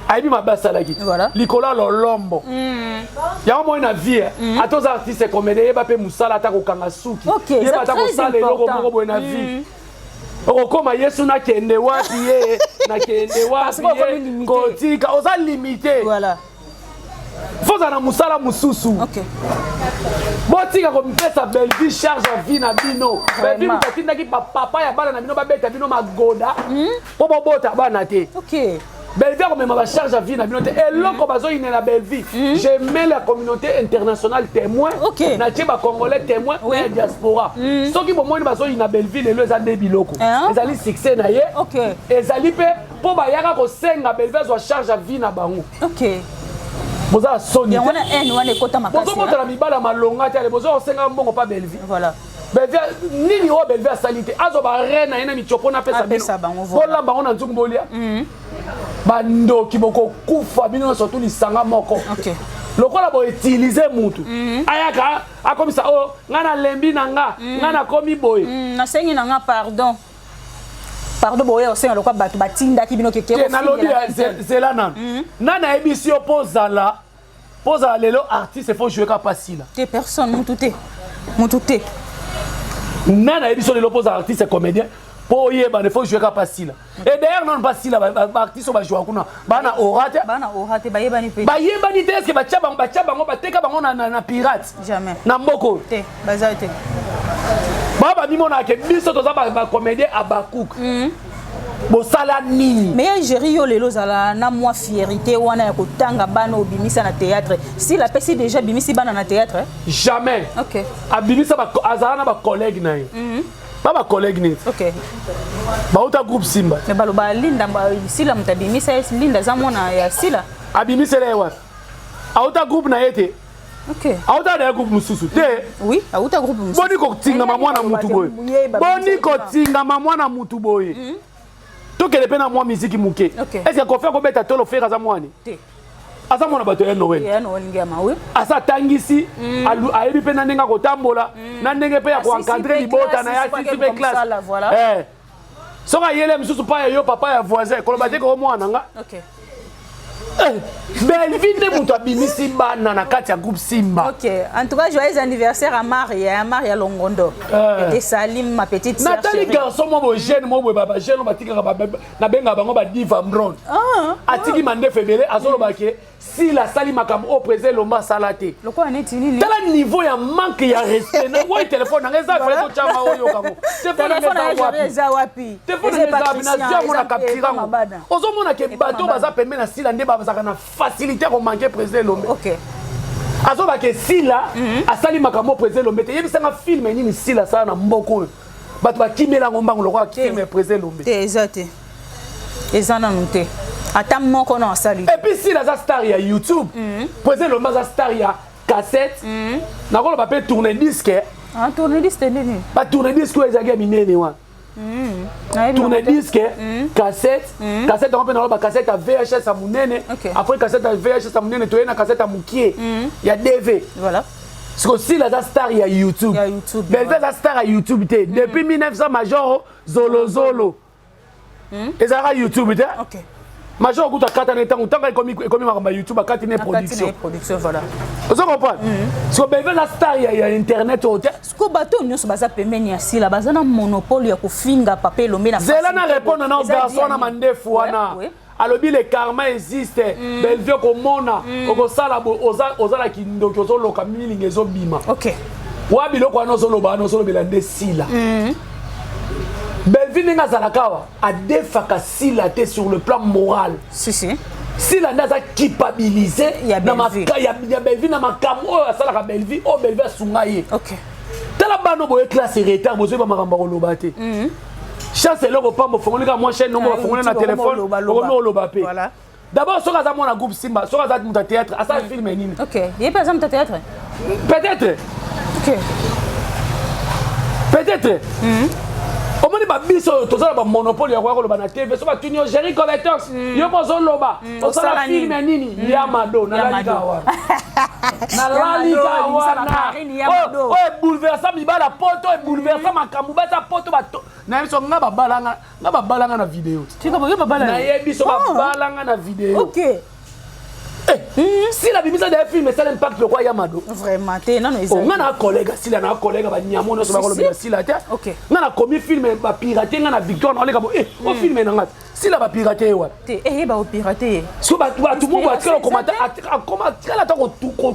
[SPEAKER 2] Ayebi mabe asalaki likolo ya lolombo. Yango moi na vie, ata oza artiste comédien, yeba mpe mosala, ata kokanga suki, yeba ata kosala eloko moko boye na vie. Okokoma Yesu, nakende wapi ye, nakende wapi ye, kotika oza limité. Faut ozala na mosala mosusu. Botika komipesa Bellevue charge ya vie na bino. Bellevue moto atindaki bapapa ya bana na bino babeta bino magoda mpo bobota bana te. Bellevue akomema bacharge ya vie na bino te. Eloko bazoyinela Bellevue, je mets la communauté internationale témoin, natie bacongolais témoin na ya diaspora. Soki bomoni bazoyina Bellevue lelo, eza nde biloko ezali succès na ye, ezali mpe mpo bayaka kosenga Bellevue azwa charge ya vie na bango. Boza na soni. Bozobotala mibala malonga te, ale boza kosenga mbongo mpa Bellevue. Bellevue nini oyo Bellevue asali te? Azwa bare na ye na mitsopo, napesa bino, bolamba bango na nzungu, bolia. Bandoki, bokokufa bino nyonso tu lisanga moko. Lokola boutiliser mutu, ayaka akomisa oyo ngai nalembi na nga, ngai nakomi boye.
[SPEAKER 1] Nasengi na nga pardon, pardon boye osenga lokola bato batindaki bino keke.
[SPEAKER 2] Nalobi, zela nanu. Nani ayebisi yo mpo ozala lelo artiste, faut jouer ka pasila?
[SPEAKER 1] Te, personne, mutu te, mutu te.
[SPEAKER 2] Nani ayebisi yo lelo mpo ozala artiste comédien, mpo oyebana, faut jouer ka pasila? Et d'ailleurs nano basila, baartiste oyo bajouaka kuna bana ora te.
[SPEAKER 1] Bana ora te, bayebani mpe.
[SPEAKER 2] Bayebani te. Est-ce batia bango, batia bango, bateka bango na pirate?
[SPEAKER 1] Jamais.
[SPEAKER 2] Na mboka oyo.
[SPEAKER 1] Te, baza te.
[SPEAKER 2] Baa bamimonaka ke biso toza bacomédien abakouk. Bosala nini?
[SPEAKER 1] Mais ya Géri, yo lelo ozala na mwa fierté wana ya kotanga bana obimisa na théâtre. S'il apesi déjà bimisi bana na théâtre?
[SPEAKER 2] Jamais. Abimisa, azala na bacollègue na ye, ba bacollègue neti bauta groupe Simba.
[SPEAKER 1] Mais baloba Linda, Sila moto abimisa ye. Linda aza mwana ya Sila.
[SPEAKER 2] Abimisela ye wapi? Auta groupe na ye te. Auta na ye groupe mosusu te.
[SPEAKER 1] Oui, auta groupe mosusu.
[SPEAKER 2] Boni kotingama mwana mutu boye? Boni kotingama mwana mutu boye? Tokende mpe na mwa miziki moke. Est ce que Kofi akobeta tolo Ferre aza mwani?
[SPEAKER 1] Te.
[SPEAKER 2] Aza mwana bato ya Noel.
[SPEAKER 1] Ya Noel Ngiama, oui.
[SPEAKER 2] Aza atangisi, ayebi mpe na ndenge akotambola, na ndenge mpe ya koencadrer libota na ye. Asisi mpe classe. Soki ayele mosusu pa ya yo papa ya voisin, koloba te koo mwana nga. Belvi nde moto abimisi bana na kati ya groupe Simba.
[SPEAKER 1] Ok, en tout cas, joyeux anniversaire à Maria, à Maria Longondo. Et Salim, ma petite sœur.
[SPEAKER 2] Natali garçon mwa boye, jeune mwa boye, bajeune batikaka, nabengaka bango badiva mbron. Atiki mandefu ebele, azoloba ke Sila asali makambo oyo président Elomba asala te.
[SPEAKER 1] Lokola neti nini?
[SPEAKER 2] Tala niveau ya manque ya respect. Na wai telefone nanga eza, fale totyanga oyokango.
[SPEAKER 1] Telefone eza wapi?
[SPEAKER 2] Telefone eza wapi? Nazwi yango na capture yango. Ozomona ke bato baza pembe na Sila nde bazalaka na facilité ya komanquer président Elombe. Azobaka Sila asali makambo oyo président Elombe te. Yebisanga film nini Sila asala na mboka oyo bato bakimela yango mbango lokola film ya président Elombe?
[SPEAKER 1] Te, eza te, eza nanu te, ata moko na asali.
[SPEAKER 2] Et puis Sila aza star ya YouTube, président Elombe aza star ya cassette, nakoloba mpe tourne disque.
[SPEAKER 1] Ah, tourne disque nini?
[SPEAKER 2] Batourne disque oyo ezalaki ya minene wana, tourne disque, cassette. Cassette yango mpe naloba cassette ya VHS ya monene. Après cassette ya VHS ya monene, toye na cassette ya mokie ya DV. Siko Sila aza star ya YouTube.
[SPEAKER 1] Ya YouTube.
[SPEAKER 2] Belvi aza star ya YouTube te. Depuis 1900, Major Zolozolo ezalaka YouTube te. Major okuta akata na ntango, ntango ekomi makambo ya YouTube, akati ne production.
[SPEAKER 1] Production, voilà.
[SPEAKER 2] Ozo comprendre? Siko Belvi aza star ya internet oyo te.
[SPEAKER 1] Siko bato nyonso baza pembeni ya Sila baza na monopole ya kofinga papa Elombe na
[SPEAKER 2] Zela na répondre na garçon wana mandefu wana. Alobi le karma existe. Belvi okomona, okosala ozala kindoki, ozoloka milinga ezobima. Wa biloko wana ozoloba wana, ozolobela nde Sila. Belvi ndenge azalaka awa, adefaka Sila te sur le plan moral.
[SPEAKER 1] Si si.
[SPEAKER 2] Sila nde aza culpabilisé
[SPEAKER 1] Ya
[SPEAKER 2] na
[SPEAKER 1] Belvi.
[SPEAKER 2] Ya Belvi na makambo oyo asalaka Belvi, oyo Belvi asunga ye. Tala bano boye, classe retard, bozoyeba makambo ya koloba te. Chance eloko pamba, ofongoli kaka mwa chaîne nombo,
[SPEAKER 1] Ah,
[SPEAKER 2] bafongoli na
[SPEAKER 1] YouTube,
[SPEAKER 2] telefone,
[SPEAKER 1] oloba, loba.
[SPEAKER 2] okomi oloba mpe. D'abord soki aza mwana groupe Simba, soki aza moto ya théâtre, asala film nini?
[SPEAKER 1] Ok, ye mpe aza moto ya théâtre.
[SPEAKER 2] Peut-être. Peut-être omoni babiso oyo toza na bamonopole ya koya koloba na TV. So batuni yo Géri Collectors, yo mpo ozoloba osala
[SPEAKER 1] Osala
[SPEAKER 2] film nini? Ya Mado, nalali
[SPEAKER 1] Mado.
[SPEAKER 2] kaka wana, nalali
[SPEAKER 1] Ya Mado,
[SPEAKER 2] kaka
[SPEAKER 1] ebimisa
[SPEAKER 2] wana.
[SPEAKER 1] bakarine, ya
[SPEAKER 2] Oyo
[SPEAKER 1] Mado.
[SPEAKER 2] oyo ebouleversa mibala poto, ebouleversa makambo baza poto. Bato nayebi so nga babalanga, nga babalanga na video.
[SPEAKER 1] Tika boyo babala.
[SPEAKER 2] Nayebi so babalanga na video. Sila bimisa de film esala impact lokwa ya Mado.
[SPEAKER 1] Vraiment te, nano eza.
[SPEAKER 2] Nga na collègue Sila, na collègue banyamo nyonso bakolobela Sila te. Nga nakomi film bapirate nga na Victoire, naoleka bo o film na nga Sila bapirate ye wapi?
[SPEAKER 1] Te, eyeba opirate ye.
[SPEAKER 2] So bato moko atikala komata, atikala ata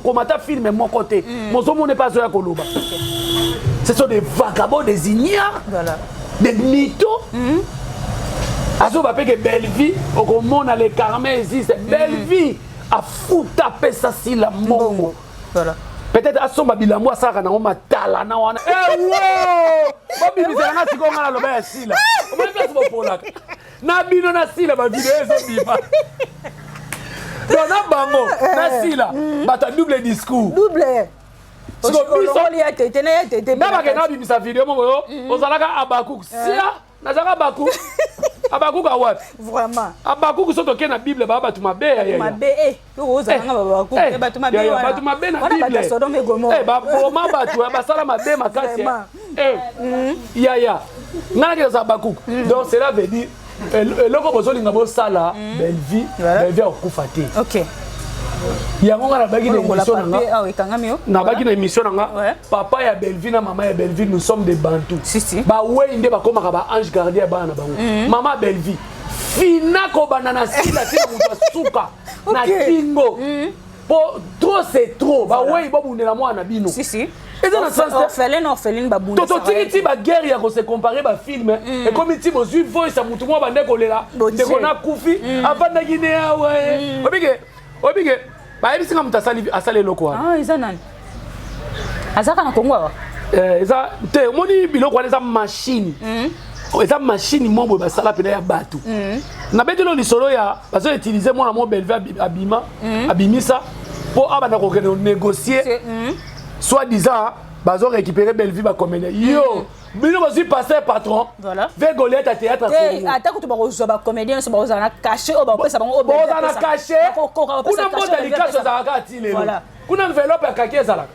[SPEAKER 2] komata film moko te, mozomona mpe azoya koloba. Ce sont des vagabonds, des ignares, des mythos. Azoba mpe ke Bellevie okomona le karma existe. Bellevie afuta, apesa Sila mbongo. Peut-être asomba bilambo asalaka nango matala na wana. Ewo bobimisela nga sikoyo, nga naloba ya Sila, omoni place bopolaka na bino na Sila, bavideo ezobima. Donc na bango na Sila, bato ya double discours.
[SPEAKER 1] Double.
[SPEAKER 2] Siko biso
[SPEAKER 1] olongoli ya tete na ya tete.
[SPEAKER 2] Na bakenda babimisa video moko oyo ozalaka Abakuku. Sia nazalaka Abakuku, Abakuku awapi?
[SPEAKER 1] Vraiment.
[SPEAKER 2] Abakuku, so tokei na Bible, baa bato mabe ya ya.
[SPEAKER 1] Mabe e ozalanga babakuku, bato mabe wana.
[SPEAKER 2] Bato mabe na
[SPEAKER 1] Wana bato ya
[SPEAKER 2] Bible.
[SPEAKER 1] Sodome et Gomorrhe.
[SPEAKER 2] Baboma bato, basala mabe makasi.
[SPEAKER 1] Vraiment.
[SPEAKER 2] Yaya nga naki nazala Bakuku. Donc cela veut dire eloko bozolinga bosala Bellevie, Bellevie akokufa te. Yango nga nabaki na
[SPEAKER 1] Olongola
[SPEAKER 2] émission na nga.
[SPEAKER 1] papier awa ekangami yo.
[SPEAKER 2] Nabaki na émission na nga, papa ya Bellevie na mama ya Bellevie, nous sommes des Bantu.
[SPEAKER 1] Si, si.
[SPEAKER 2] Bawei nde bakomaka ba ange gardien ya bana na bango. Mama ya Bellevie fina kobanda na Sila tina moto asuka na kingo, po trop c'est trop. Bawei bobundela mwana na bino.
[SPEAKER 1] Si si.
[SPEAKER 2] Eza na sens te.
[SPEAKER 1] Orphelin na orpheline babundisaka.
[SPEAKER 2] Totiki ti baguerre ya kose comparer bafilm. Ekomi ti bozwi voice ya motu moko bande kolela.
[SPEAKER 1] Botie.
[SPEAKER 2] Ndeko nakufi, avandaki ne awa ye. Obike, obike, bayebisi nga moto asali eloko wana.
[SPEAKER 1] Ah, eza nani? Azaka na Kongo awa?
[SPEAKER 2] Eza te, omoni biloko wana eza machine. Eza machine moko boye basala mpena ya bato. Nabeteli lisolo ya bazoutiliser mwana mo Belve abima, abimisa mpo abanda kokende négocier, soit disant bazo récupérer Bellevue, bacomédien. Yo bino bazwi pasteur patron.
[SPEAKER 1] Voilà.
[SPEAKER 2] Ve Goliath ya théâtre.
[SPEAKER 1] Te, ata kutu bakozwa bacomédien nyonso, bakozala na cachet oyo bakopesa bango oyo
[SPEAKER 2] Boza na
[SPEAKER 1] apesa.
[SPEAKER 2] cachet.
[SPEAKER 1] Bakokoka kopesa
[SPEAKER 2] Kuna
[SPEAKER 1] cachet
[SPEAKER 2] mbota
[SPEAKER 1] oyo
[SPEAKER 2] likaso
[SPEAKER 1] apesa.
[SPEAKER 2] ezalaka ati lelo.
[SPEAKER 1] Voilà.
[SPEAKER 2] Kuna enveloppe ya kaki ezalaka.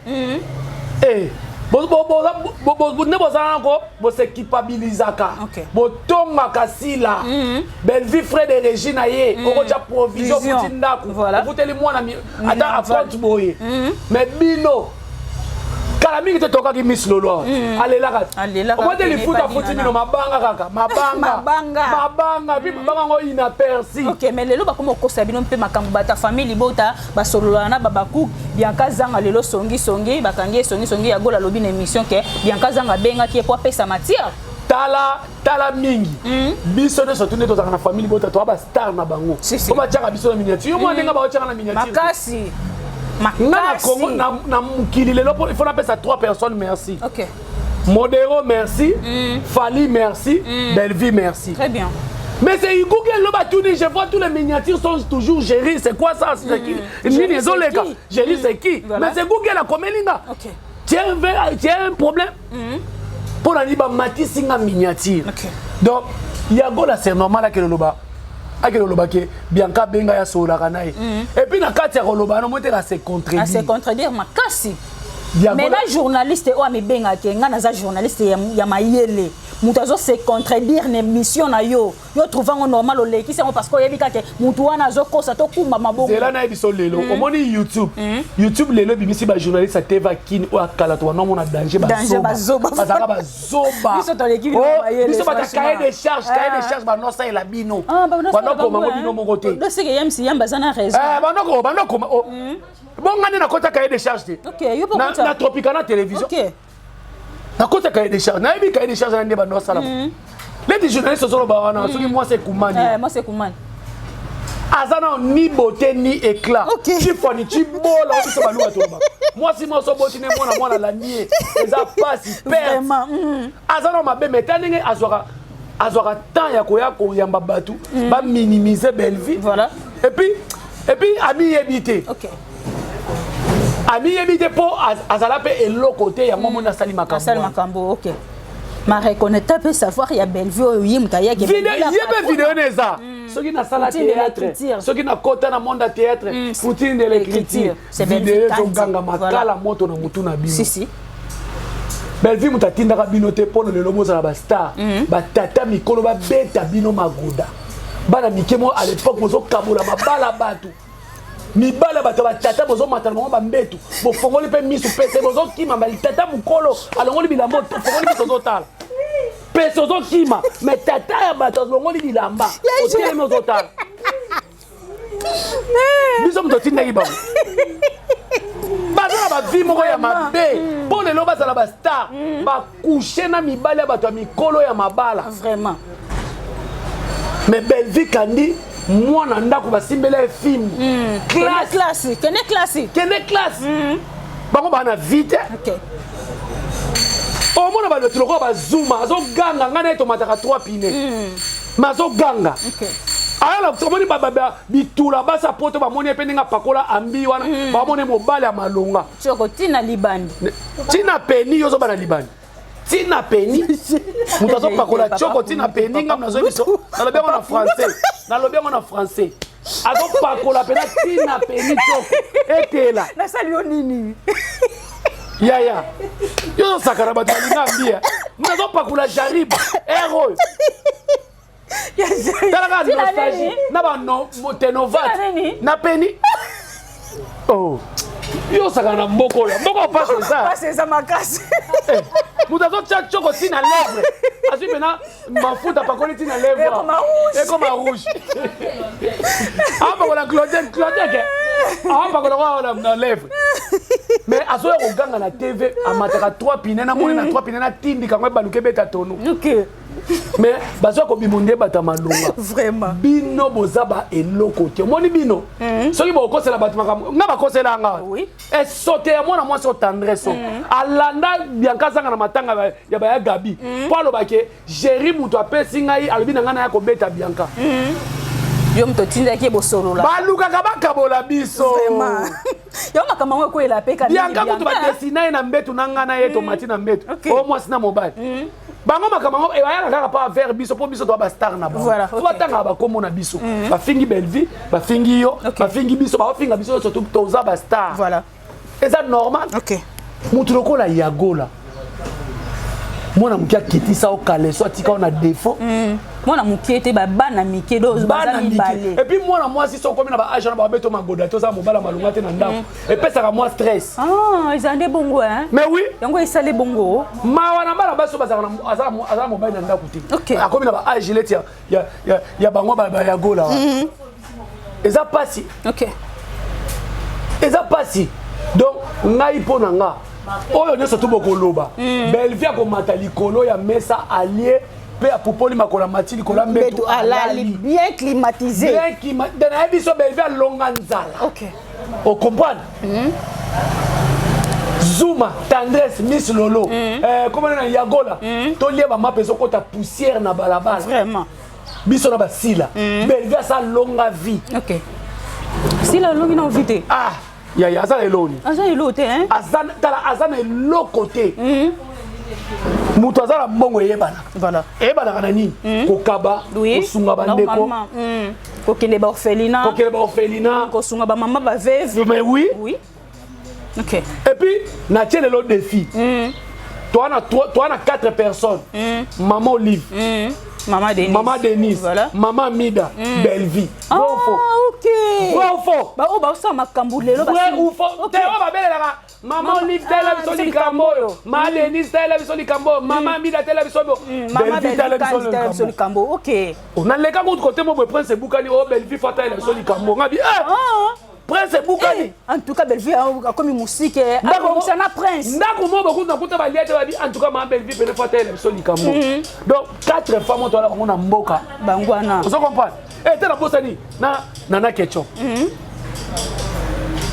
[SPEAKER 2] Eh, nde bozala nango, bose culpabilisaka. Botongaka sila Bellevue, frais de régie na ye, okotya provision.
[SPEAKER 1] Vision.
[SPEAKER 2] Okuti ndako.
[SPEAKER 1] Voilà.
[SPEAKER 2] Okuteli mwana ata acompte boye. Mais bino kala mingi te, tokaki Miss Lolo awa, alelaka.
[SPEAKER 1] Alelaka,
[SPEAKER 2] Okote lifuta
[SPEAKER 1] pene
[SPEAKER 2] afuti
[SPEAKER 1] nana.
[SPEAKER 2] bino mabanga kaka mabanga.
[SPEAKER 1] Mabanga.
[SPEAKER 2] Mabanga, puis mabanga yango inaperçu.
[SPEAKER 1] Ok, mais lelo bakoma kokosa bino mpe makambo. Bato ya famille libota basololaka na babaku. Bianca Zanga lelo songisongi, bakangi ye songisongi. Ya Gola alobi na émission ke Bianca Zanga abengaki ye po apesa matière.
[SPEAKER 2] Tala, tala mingi, biso nyonso tu nde tozalaka na famille libota, toa bastar na bango.
[SPEAKER 1] Si, si.
[SPEAKER 2] Po batiaka biso na miniature. Yo mwana, ndenge baotiaka na miniature.
[SPEAKER 1] Makasi.
[SPEAKER 2] Nga na Congo,
[SPEAKER 1] Makasi.
[SPEAKER 2] na mokili lelo, il faut napesa trois personnes merci. Modero merci, Fali merci, Bellevue merci.
[SPEAKER 1] Très bien.
[SPEAKER 2] Mais c'est Google lo batuni, je vois tous les miniatures sont toujours Géry, c'est quoi ça? C'est qui? Nini
[SPEAKER 1] Géry, c'est
[SPEAKER 2] ezoleka.
[SPEAKER 1] qui?
[SPEAKER 2] Géry, c'est qui?
[SPEAKER 1] Voilà.
[SPEAKER 2] Mais c'est Google akomeli nga. Tu as un problème mpo na nini bamatisi nga miniature? Donc Yagola, c'est normal akende loba, akende loba ke Bianca abenga ye, asololaka na ye. Et puis na kati ya koloba no moteka se
[SPEAKER 1] Ase
[SPEAKER 2] contredire.
[SPEAKER 1] Contredire makasi.
[SPEAKER 2] Yagola-
[SPEAKER 1] Mais na journaliste oyo amibengaki nga naza journaliste ya mayele, moto azo se contredire na émission na yo, yo trouve yango normal, olekisi yango parce que oyebi kaka motu wana azokosa, tokumba mabongo.
[SPEAKER 2] Zela na ye biso lelo. Omoni YouTube, YouTube lelo ebimisi bajournaliste ya TV akini oyo akala to banomona danger.
[SPEAKER 1] Danger, bazoba.
[SPEAKER 2] Bazalaka bazoba.
[SPEAKER 1] Biso toleki bino
[SPEAKER 2] Oh,
[SPEAKER 1] mayele,
[SPEAKER 2] biso bata
[SPEAKER 1] franchement.
[SPEAKER 2] cahier de charge, cahier de
[SPEAKER 1] Ah.
[SPEAKER 2] charge banosalela bino.
[SPEAKER 1] Ah, banosala
[SPEAKER 2] Banokoma
[SPEAKER 1] bango,
[SPEAKER 2] ngo bino moko te.
[SPEAKER 1] Doseke yamsi yamba aza na raison.
[SPEAKER 2] Eh, banokoma, oh. Bonga nde nakota cahier de charge te.
[SPEAKER 1] Ok, yo mpo
[SPEAKER 2] Na
[SPEAKER 1] okota.
[SPEAKER 2] Tropicana Télévision. Nakota cahier de charge, nayebi cahier de charge na nde bandosala. Leti journaliste ozoloba wana, soki mwasi ekumani.
[SPEAKER 1] Eh, mwasi ekumani.
[SPEAKER 2] Aza nao ni beauté ni éclat. Tifani tibola o biso baluka toloba mwasi mwasi oboti ne mwana, mwana alandi ye, eza pasi, perte.
[SPEAKER 1] Vraiment.
[SPEAKER 2] Aza nao mabe, mais ta ndenge azwaka temps ya koya koyamba bato baminimiser Bellevue. Et puis amiyebi te. Amiyebi te mpo azala mpe eloko te. Yango moni asali makambo
[SPEAKER 1] Asali
[SPEAKER 2] wana.
[SPEAKER 1] Makambo, ok, ma reconnaître mpe savoir ya Bellevue oyo ye moto ayaki.
[SPEAKER 2] Ye mpe video na eza soki nasala
[SPEAKER 1] Poutine de
[SPEAKER 2] théâtre,
[SPEAKER 1] l'écriture.
[SPEAKER 2] Soki nakota na monde ya théâtre, poutine de l'écriture.
[SPEAKER 1] C'est Bellevue
[SPEAKER 2] Video
[SPEAKER 1] Kandi.
[SPEAKER 2] ezoganga makala moto na motu na bino.
[SPEAKER 1] Si, si.
[SPEAKER 2] Bellevue moto atindaka bino te mpono lelo bozala bastar. Batata mikolo babeta bino magoda, bana mike mo à l'époque bozokabola mabala bato, mibala bato, batata bozomata na bango bambetu, bofongoli mpe misu pese, bozokima. Tata mokolo alongoli bilamba, ofongoli miso ozotala pese, ozokima. Mais tata ya bato alongoli bilamba, otelemi ozotala. Biso moto otindaki bango, baza na bavie moko ya mabe mpo lelo bazala bastar, bakushe na mibali ya bato ya mikolo ya mabala. Mais Bellevue Kandi, mwana ndako, basimbela ye filme.
[SPEAKER 1] Kende classe, kende classe.
[SPEAKER 2] Kende classe. Bango baa na vie te. Omona bato lokola bazuma, azoganga ngai na ye tomataka 3 pine, mais azoganga. Ayala omoni bitula basi ya poto bamoni ye mpe ndenge apakola ambi wana, bamoni mobali ya malonga.
[SPEAKER 1] Tioko ntina libandi.
[SPEAKER 2] Ntina peni, yo ozoba na libandi, ntina peni, moto azopakola tioko ntina peni. Ngam nazoyi biso, nalobi yango na français, nalobi yango na français, azopakola mpena ntina peni, tioko etela.
[SPEAKER 1] Nasali yo nini?
[SPEAKER 2] Yaya, yo ozosakana, bato balinga ambia, moto azopakola jarib ere oyo, talaka nostalgie na banotenovate na peni. Oh, yo osakana na mboka oyo, mboka oyo pasi eza.
[SPEAKER 1] Pasi eza makasi.
[SPEAKER 2] Moto azotya tioko ntina lèvre, azwi mpena mafuta apakoli ntina lèvre.
[SPEAKER 1] Ekoma rouge.
[SPEAKER 2] Ekoma rouge. Apakola Claudette, Claudette apakola kwa na lèvre. Mais azoya koganga na TV, amataka 3 pine na moni na 3 pine na tindika yango ebaluka ebeta tono. Mais bazoya kobima nde bato ya malonga.
[SPEAKER 1] Vraiment.
[SPEAKER 2] Bino boza ba eloko te. Omoni bino. Soki bokosela bato makambo, nga bakosela nga. Esote ya mwana mwasi o Tendresse alanda Bianca azanga na matanga ya baya Gabi. Po alobake Jerry moto apesi ngai, alobi na ngai naya kobeta Bianca.
[SPEAKER 1] Yo moto otindaki ye bosolola.
[SPEAKER 2] Balukaka bakabola biso.
[SPEAKER 1] Vraiment. Yo makambo yango ekweyela mpe ka
[SPEAKER 2] Bianca kutu badesina ye na mbetu na ngai na ye tomati na mbetu. O mwasi na mobali. Bango makambo yango ebayaka kaka pa vers biso mpo biso toa bastar na bango. So batangaka bakombo na biso. Bafingi Bellevue, bafingi yo, bafingi biso, baofinga biso nyonso toza bastar. Eza normal. Motu lokola Yagola, mwana moke akitisa o kaleso atika o na défaut.
[SPEAKER 1] Mwana moke te, bana mike do baza mibale.
[SPEAKER 2] Et puis mwana mwasi so okomi na ba age wana, babeto magoda te, oza mobala malonga te na ndako, epesaka mwa stress.
[SPEAKER 1] Ah, eza nde bongo hein.
[SPEAKER 2] Mais oui.
[SPEAKER 1] Yango esali bongo.
[SPEAKER 2] Mawa na bana basi oyo bazalaka aza na mobali na ndako te, akomi na ba age leti ya bango ba Yagola wana. Eza pasi. Eza pasi. Donc ngai mpo na nga oyo nyonso tu bokoloba, Bellevue akomata likolo ya mesa alie mpe apupoli makolo, amati likolo ya mbeto.
[SPEAKER 1] Mbeto alali bien climatisé.
[SPEAKER 2] Bien nayebi biso Bellevue alonga nzala. Ocomprendre? Zuma, Tendresse, Miss Lolo, komona na Yagola, tolia bamapa ezokota poussière na balabala.
[SPEAKER 1] Vraiment.
[SPEAKER 2] Biso na basila. Bellevue asa longa vie.
[SPEAKER 1] Sila olongi na ovi te.
[SPEAKER 2] Ah, yaya aza na eloni.
[SPEAKER 1] Aza elo te hein.
[SPEAKER 2] Aza tala, aza na eloko te. Moto aza na mbongo eyebanaka. Eyebanaka na nini? Kokaba, kosunga bandeko.
[SPEAKER 1] Normalement. Kokende ba orphelinat.
[SPEAKER 2] Kokende ba orphelinat.
[SPEAKER 1] Kosunga ba mama ba veuve.
[SPEAKER 2] Mais oui.
[SPEAKER 1] Oui.
[SPEAKER 2] Et puis natie lelo défi. Toi na trois, toi na quatre personnes. Maman Olive.
[SPEAKER 1] Maman Denise.
[SPEAKER 2] Maman Denise. Maman Mida. Bellevue.
[SPEAKER 1] Ah,
[SPEAKER 2] Vrai ou faux? Vrai ou faux?
[SPEAKER 1] Ba oyo baosala makambo lelo.
[SPEAKER 2] Vrai ou faux? Te oyo babelelaka Maman Olive tala biso
[SPEAKER 1] biso
[SPEAKER 2] likambo oyo. Maman Denise tala biso likambo oyo. Maman Mida tala biso oyo.
[SPEAKER 1] Maman
[SPEAKER 2] Bellevue tala biso
[SPEAKER 1] Bellevue tala biso
[SPEAKER 2] likambo.
[SPEAKER 1] likambo.
[SPEAKER 2] Naleka kutu kote mo boye, Prince ebukani oyo, Bellevue fa tala biso likambo. Ngabi eh! Prince ebukani.
[SPEAKER 1] En tout cas Bellevue akomi musike, akobongisa na Prince.
[SPEAKER 2] Ndako mo bokutu nakuta balia te, babi en tout cas Mama Bellevue pene fa tala biso likambo. Donc quatre femmes oyo toala bango na mboka.
[SPEAKER 1] Bango wana.
[SPEAKER 2] Ozo comprendre? Eh te, nabosani na Nana Ketchup.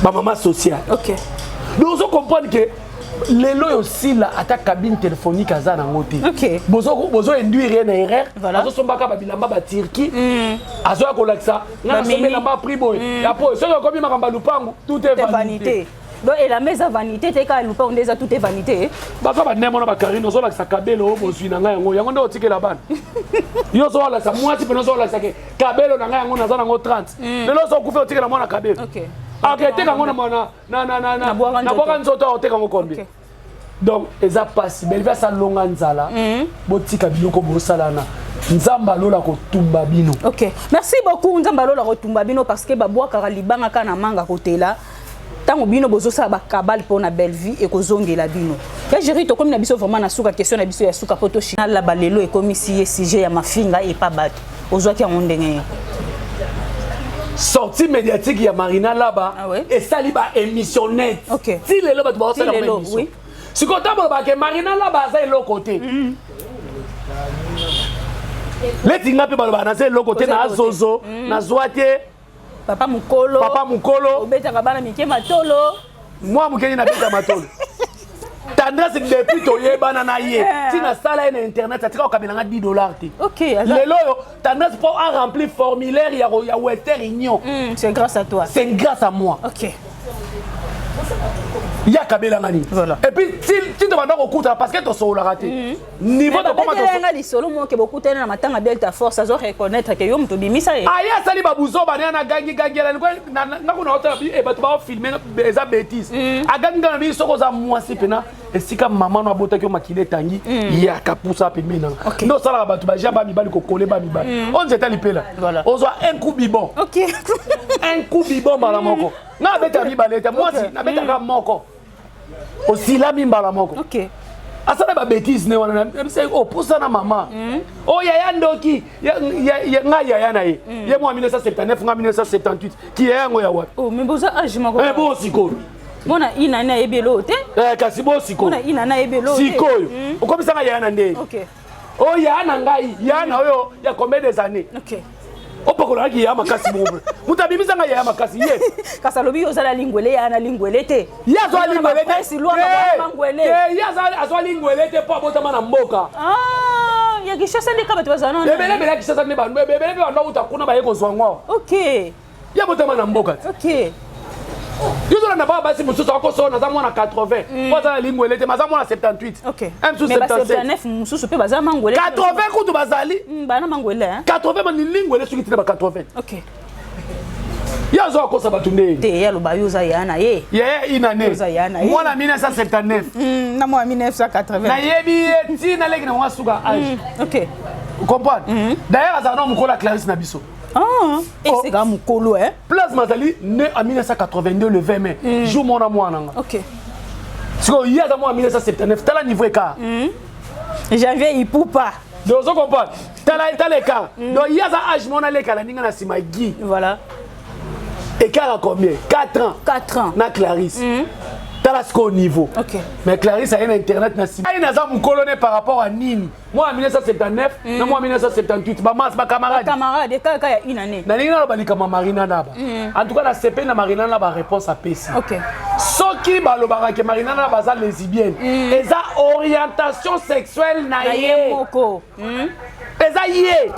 [SPEAKER 2] Bamama sociale. Donc ozo comprendre que lelo oyo osila ata cabine téléphonique aza nango te. Bozo induire ye na erreur. Azosombaka babilamba baturki, azoya kolakisa nga nasombi elamba prix boye. Ya po soki okomi makambo ya lupangu, tout est
[SPEAKER 1] Tout est
[SPEAKER 2] vanité.
[SPEAKER 1] Vanité. Donc elamba eza vanité te, kaka lupangu nde eza tout est vanité.
[SPEAKER 2] Baza bandemo na bakarine, ozolakisa kabelo oyo bozwi na ngai, yango yango nde otikela bana yo. Ozolakisa mwasi pene, ozolakisa ke kabelo na ngai yango naza nango 30. Lelo ozokufa, otikela mwana kabelo. Aketeka yango
[SPEAKER 1] Na bwaka
[SPEAKER 2] na bwaka nzoto, akoteka yango combien? Donc eza pasi. Bellevue asalonga nzala. Botika biloko bosalana, Nzambe alola kotumba bino.
[SPEAKER 1] Ok, merci beaucoup. Nzambe alola kotumba bino, parce que babwakaka libanga kaka na manga kotela. Ntango bino bozosala bakabale mpo na Bellevue, ekozongela bino. Ya Géri, tokomi na biso vraiment na suka. Question na biso ya suka mpo toshinalaba lelo, ekomisi ye sujet ya mafinga epa bato, ozwaki yango ndenge nini?
[SPEAKER 2] Sortie médiatique ya Marina Laba
[SPEAKER 1] Ah ouais?
[SPEAKER 2] esali ba émission net. Ti lelo bato baosala
[SPEAKER 1] Ti lelo,
[SPEAKER 2] émission. Sikoyo ntango bolobaka ke Marina Laba aza eloko te, leti nga mpe balobaka naza eloko te.
[SPEAKER 1] Oza
[SPEAKER 2] Na
[SPEAKER 1] eloko te.
[SPEAKER 2] zozo nazwa te.
[SPEAKER 1] Papa mokolo.
[SPEAKER 2] Papa mokolo.
[SPEAKER 1] Obetaka bana mike matolo.
[SPEAKER 2] Mwa mokeni nabeta matolo. Tendresse, depuis toyebana na ye, ntina asala ye na internet, atika kokabelanga 10 $ te. Lelo oyo Tendresse mpo aremplir formulaire ya Western Union,
[SPEAKER 1] C'est grâce à toi.
[SPEAKER 2] C'est grâce à moi. Ye akabelanga nini? Et puis ti tobanda kokutana, parce que tosololaka te, niveau tokoma.
[SPEAKER 1] Babetelanga lisolo moke, bokutani na matanga Delta Force, azo reconnaître ke yo moto obimisa ye.
[SPEAKER 2] Aye asali babuzoba ne nagangi gangela nga kuna, otala bato baofilme, eza bêtise. Agangi nga na bi soki oza mwasi mpena esika mama no abotaki yo, makili etangi, yaka pusa pembeni nanga. Nde osalaka bato baja bamibali kokole bamibali oyo nzete lipela. Ozwa un coup bibon, un coup bibon mbala moko. Nga abeta mibale te, mwasi nabetaka moko, osilami mbala moko. Asala babêtise ne wana, nabisa opusana mama o yaya ndoki ngai yaya na ye, ye mwa 1979, nga 1978, ki yaya yango ya wapi?
[SPEAKER 1] Oh, mais boza âge moko.
[SPEAKER 2] Eh, bon sikoyo.
[SPEAKER 1] Mwana inani ayebi eloo te.
[SPEAKER 2] Eh, kasi bo sikoyo.
[SPEAKER 1] Mwana inani ayebi eloo te.
[SPEAKER 2] Sikoyo hmm. Okomisanga yaya na nde. Oyo yaya na ngai, yaya na oyo ya combien des années? Opakolaki yaya makasi bongo, moto abimisanga yaya makasi ye.
[SPEAKER 1] Kasi alobi yo ozala lingwele, yaya na lingwele te.
[SPEAKER 2] Ye azwa lingwele te, ye azwa lingwele te mpo abotama na mboka.
[SPEAKER 1] Ah, ya Kinshasa nde ka bato bazala
[SPEAKER 2] na ebele ebele ya Kinshasa nde bandu ebele mpe bandu auta kuna baye kozwa ngo. Ye abotama na mboka te. Yo ozolanda baa basi mosusu akoso naza mwana 80 po aza na lingwele te, maza mwana 78.
[SPEAKER 1] M79 mosusu mpe baza mangwele.
[SPEAKER 2] 80 kutu bazali.
[SPEAKER 1] Bana mangwele.
[SPEAKER 2] 80 bani lingwele soki tina ba 80. Ye azo akosa bato nde.
[SPEAKER 1] Te, ye aloba yo oza ya na ye.
[SPEAKER 2] Ye inane.
[SPEAKER 1] Oza ya na ye.
[SPEAKER 2] Mwana 1979.
[SPEAKER 1] Na mwana 1980.
[SPEAKER 2] Nayebi ye ntina leki na mwa suka age. Comprendre, d'ailleurs azala na mokolo ya Clarisse na biso.
[SPEAKER 1] Ah, eseka mokolo eh.
[SPEAKER 2] Plasma azali né en 1982 le 20 mai, jour mona mwana nga. Sikoyo ye aza mwana 1979, tala niveau écart.
[SPEAKER 1] Janvier Ipupa.
[SPEAKER 2] Donc ozo comprendre, tala tala écart. Donc ye aza âge mona aleka na ninga na nsima Guy.
[SPEAKER 1] Voilà.
[SPEAKER 2] Écart à combien? 4 ans.
[SPEAKER 1] 4 ans.
[SPEAKER 2] Na Clarisse. Tala sikoyo niveau. Mais Clarisse aye na internet na nsima. Aye naza mokolo ne par rapport à nini? Mwa 1979 na mwa 1978, bamas bacamarade.
[SPEAKER 1] Camarade kaka ya une année.
[SPEAKER 2] Nalingi naloba likambo ya Marina Naba. En tout cas nasepeli na Marina na baréponse apesi. Soki balobaka ke Marina Naba aza lesbienne, eza orientation sexuelle na ye
[SPEAKER 1] moko.
[SPEAKER 2] Eza ye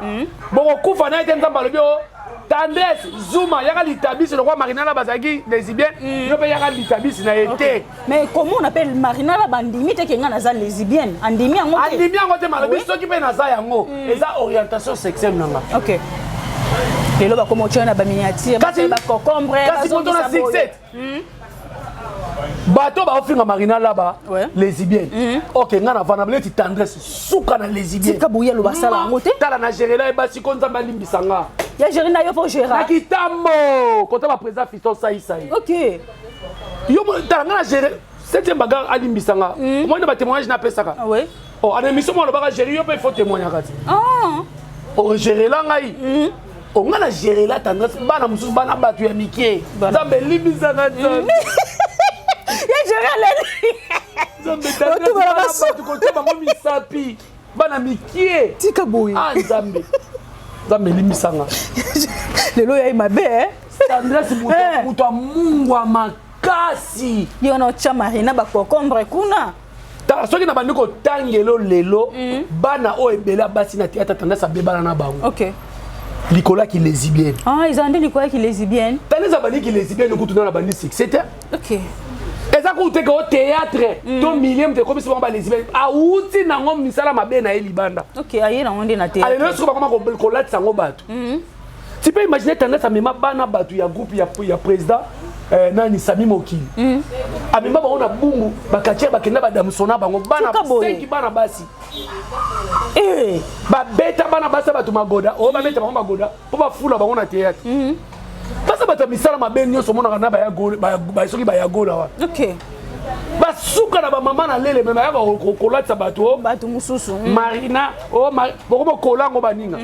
[SPEAKER 2] bokokufa na ye te. Nzambe alobi o Tendresse Zuma yaka litabisi lokwa Marina na bazalaki lesbienne, yo mpe yaka litabisi na ye te.
[SPEAKER 1] Mais komona mpe Marina na bandimi te ke ngai naza lesbienne, andimi yango
[SPEAKER 2] te. Andimi yango te, malobi soki mpe naza yango, eza orientation sexuelle na nga.
[SPEAKER 1] Lelo bakoma otya na baminiature, baconcombre.
[SPEAKER 2] Kasi moto na succès, bato baofinga Marina Laba lesbienne, ok, nga na vanda neti Tendresse suka na lesbienne.
[SPEAKER 1] Tika boye, aloba asala yango te.
[SPEAKER 2] Tala na gerela ye basi ko Nzambe alimbisa nga.
[SPEAKER 1] Ya géri na yo mpo
[SPEAKER 2] géra. Na kitambo kota baprésident Fiston Saisai. Yo tala nga na géré septième bagarre, alimbisa nga. Omoni na batémoignage napesaka. Oh, ana émission mo alobaka géri yo mpe il faut témoignaka ti ogérela ngai. Onga na gérela Tendresse bana mosusu, bana bato ya mike. Nzambe elimbisanga, Nzambe.
[SPEAKER 1] Ya géri aleli.
[SPEAKER 2] Nzambe, bato kotia bango misapi, bana mikie.
[SPEAKER 1] Tika boye.
[SPEAKER 2] Ah, Nzambe, Nzambe elimbisanga.
[SPEAKER 1] Lelo yai mabe.
[SPEAKER 2] Tendresse moto amungwa makasi.
[SPEAKER 1] Ye wana otya Marina baconcombre kuna.
[SPEAKER 2] Tala, soki na bandi kotangelo lelo, bana oyo ebele ya basi na théâtre, Tendresse abebana na bango likolo ya kilesbienne.
[SPEAKER 1] Ah, eza nde likolo ya kilesbienne.
[SPEAKER 2] Tendresse abandi kilesbienne kutu na bandi succès te. Eza kutu te ke o théâtre to milieu moto ekomisi bango balesbienne, awuti nango misala mabe na ye libanda.
[SPEAKER 1] Aye nango nde na théâtre.
[SPEAKER 2] Alelo soki bakoma kolatisa yango bato, tu peux imaginer, Tendresse amema bana bato ya groupe ya président nani, Sami Mokili, amema bango na Bumbu, bakatia bakenda badamsona bango bana 5, bana basi. Babeta bana basi ya bato magoda oyo, babeta bango magoda mpo bafula bango na théâtre. Basa bato ya misala mabe nyonso omonaka na soki bayagola wana, basuka na bamama na lele me bayaka kolatisa bato o
[SPEAKER 1] bato mosusu.
[SPEAKER 2] Marina o bokomokola yango baninga.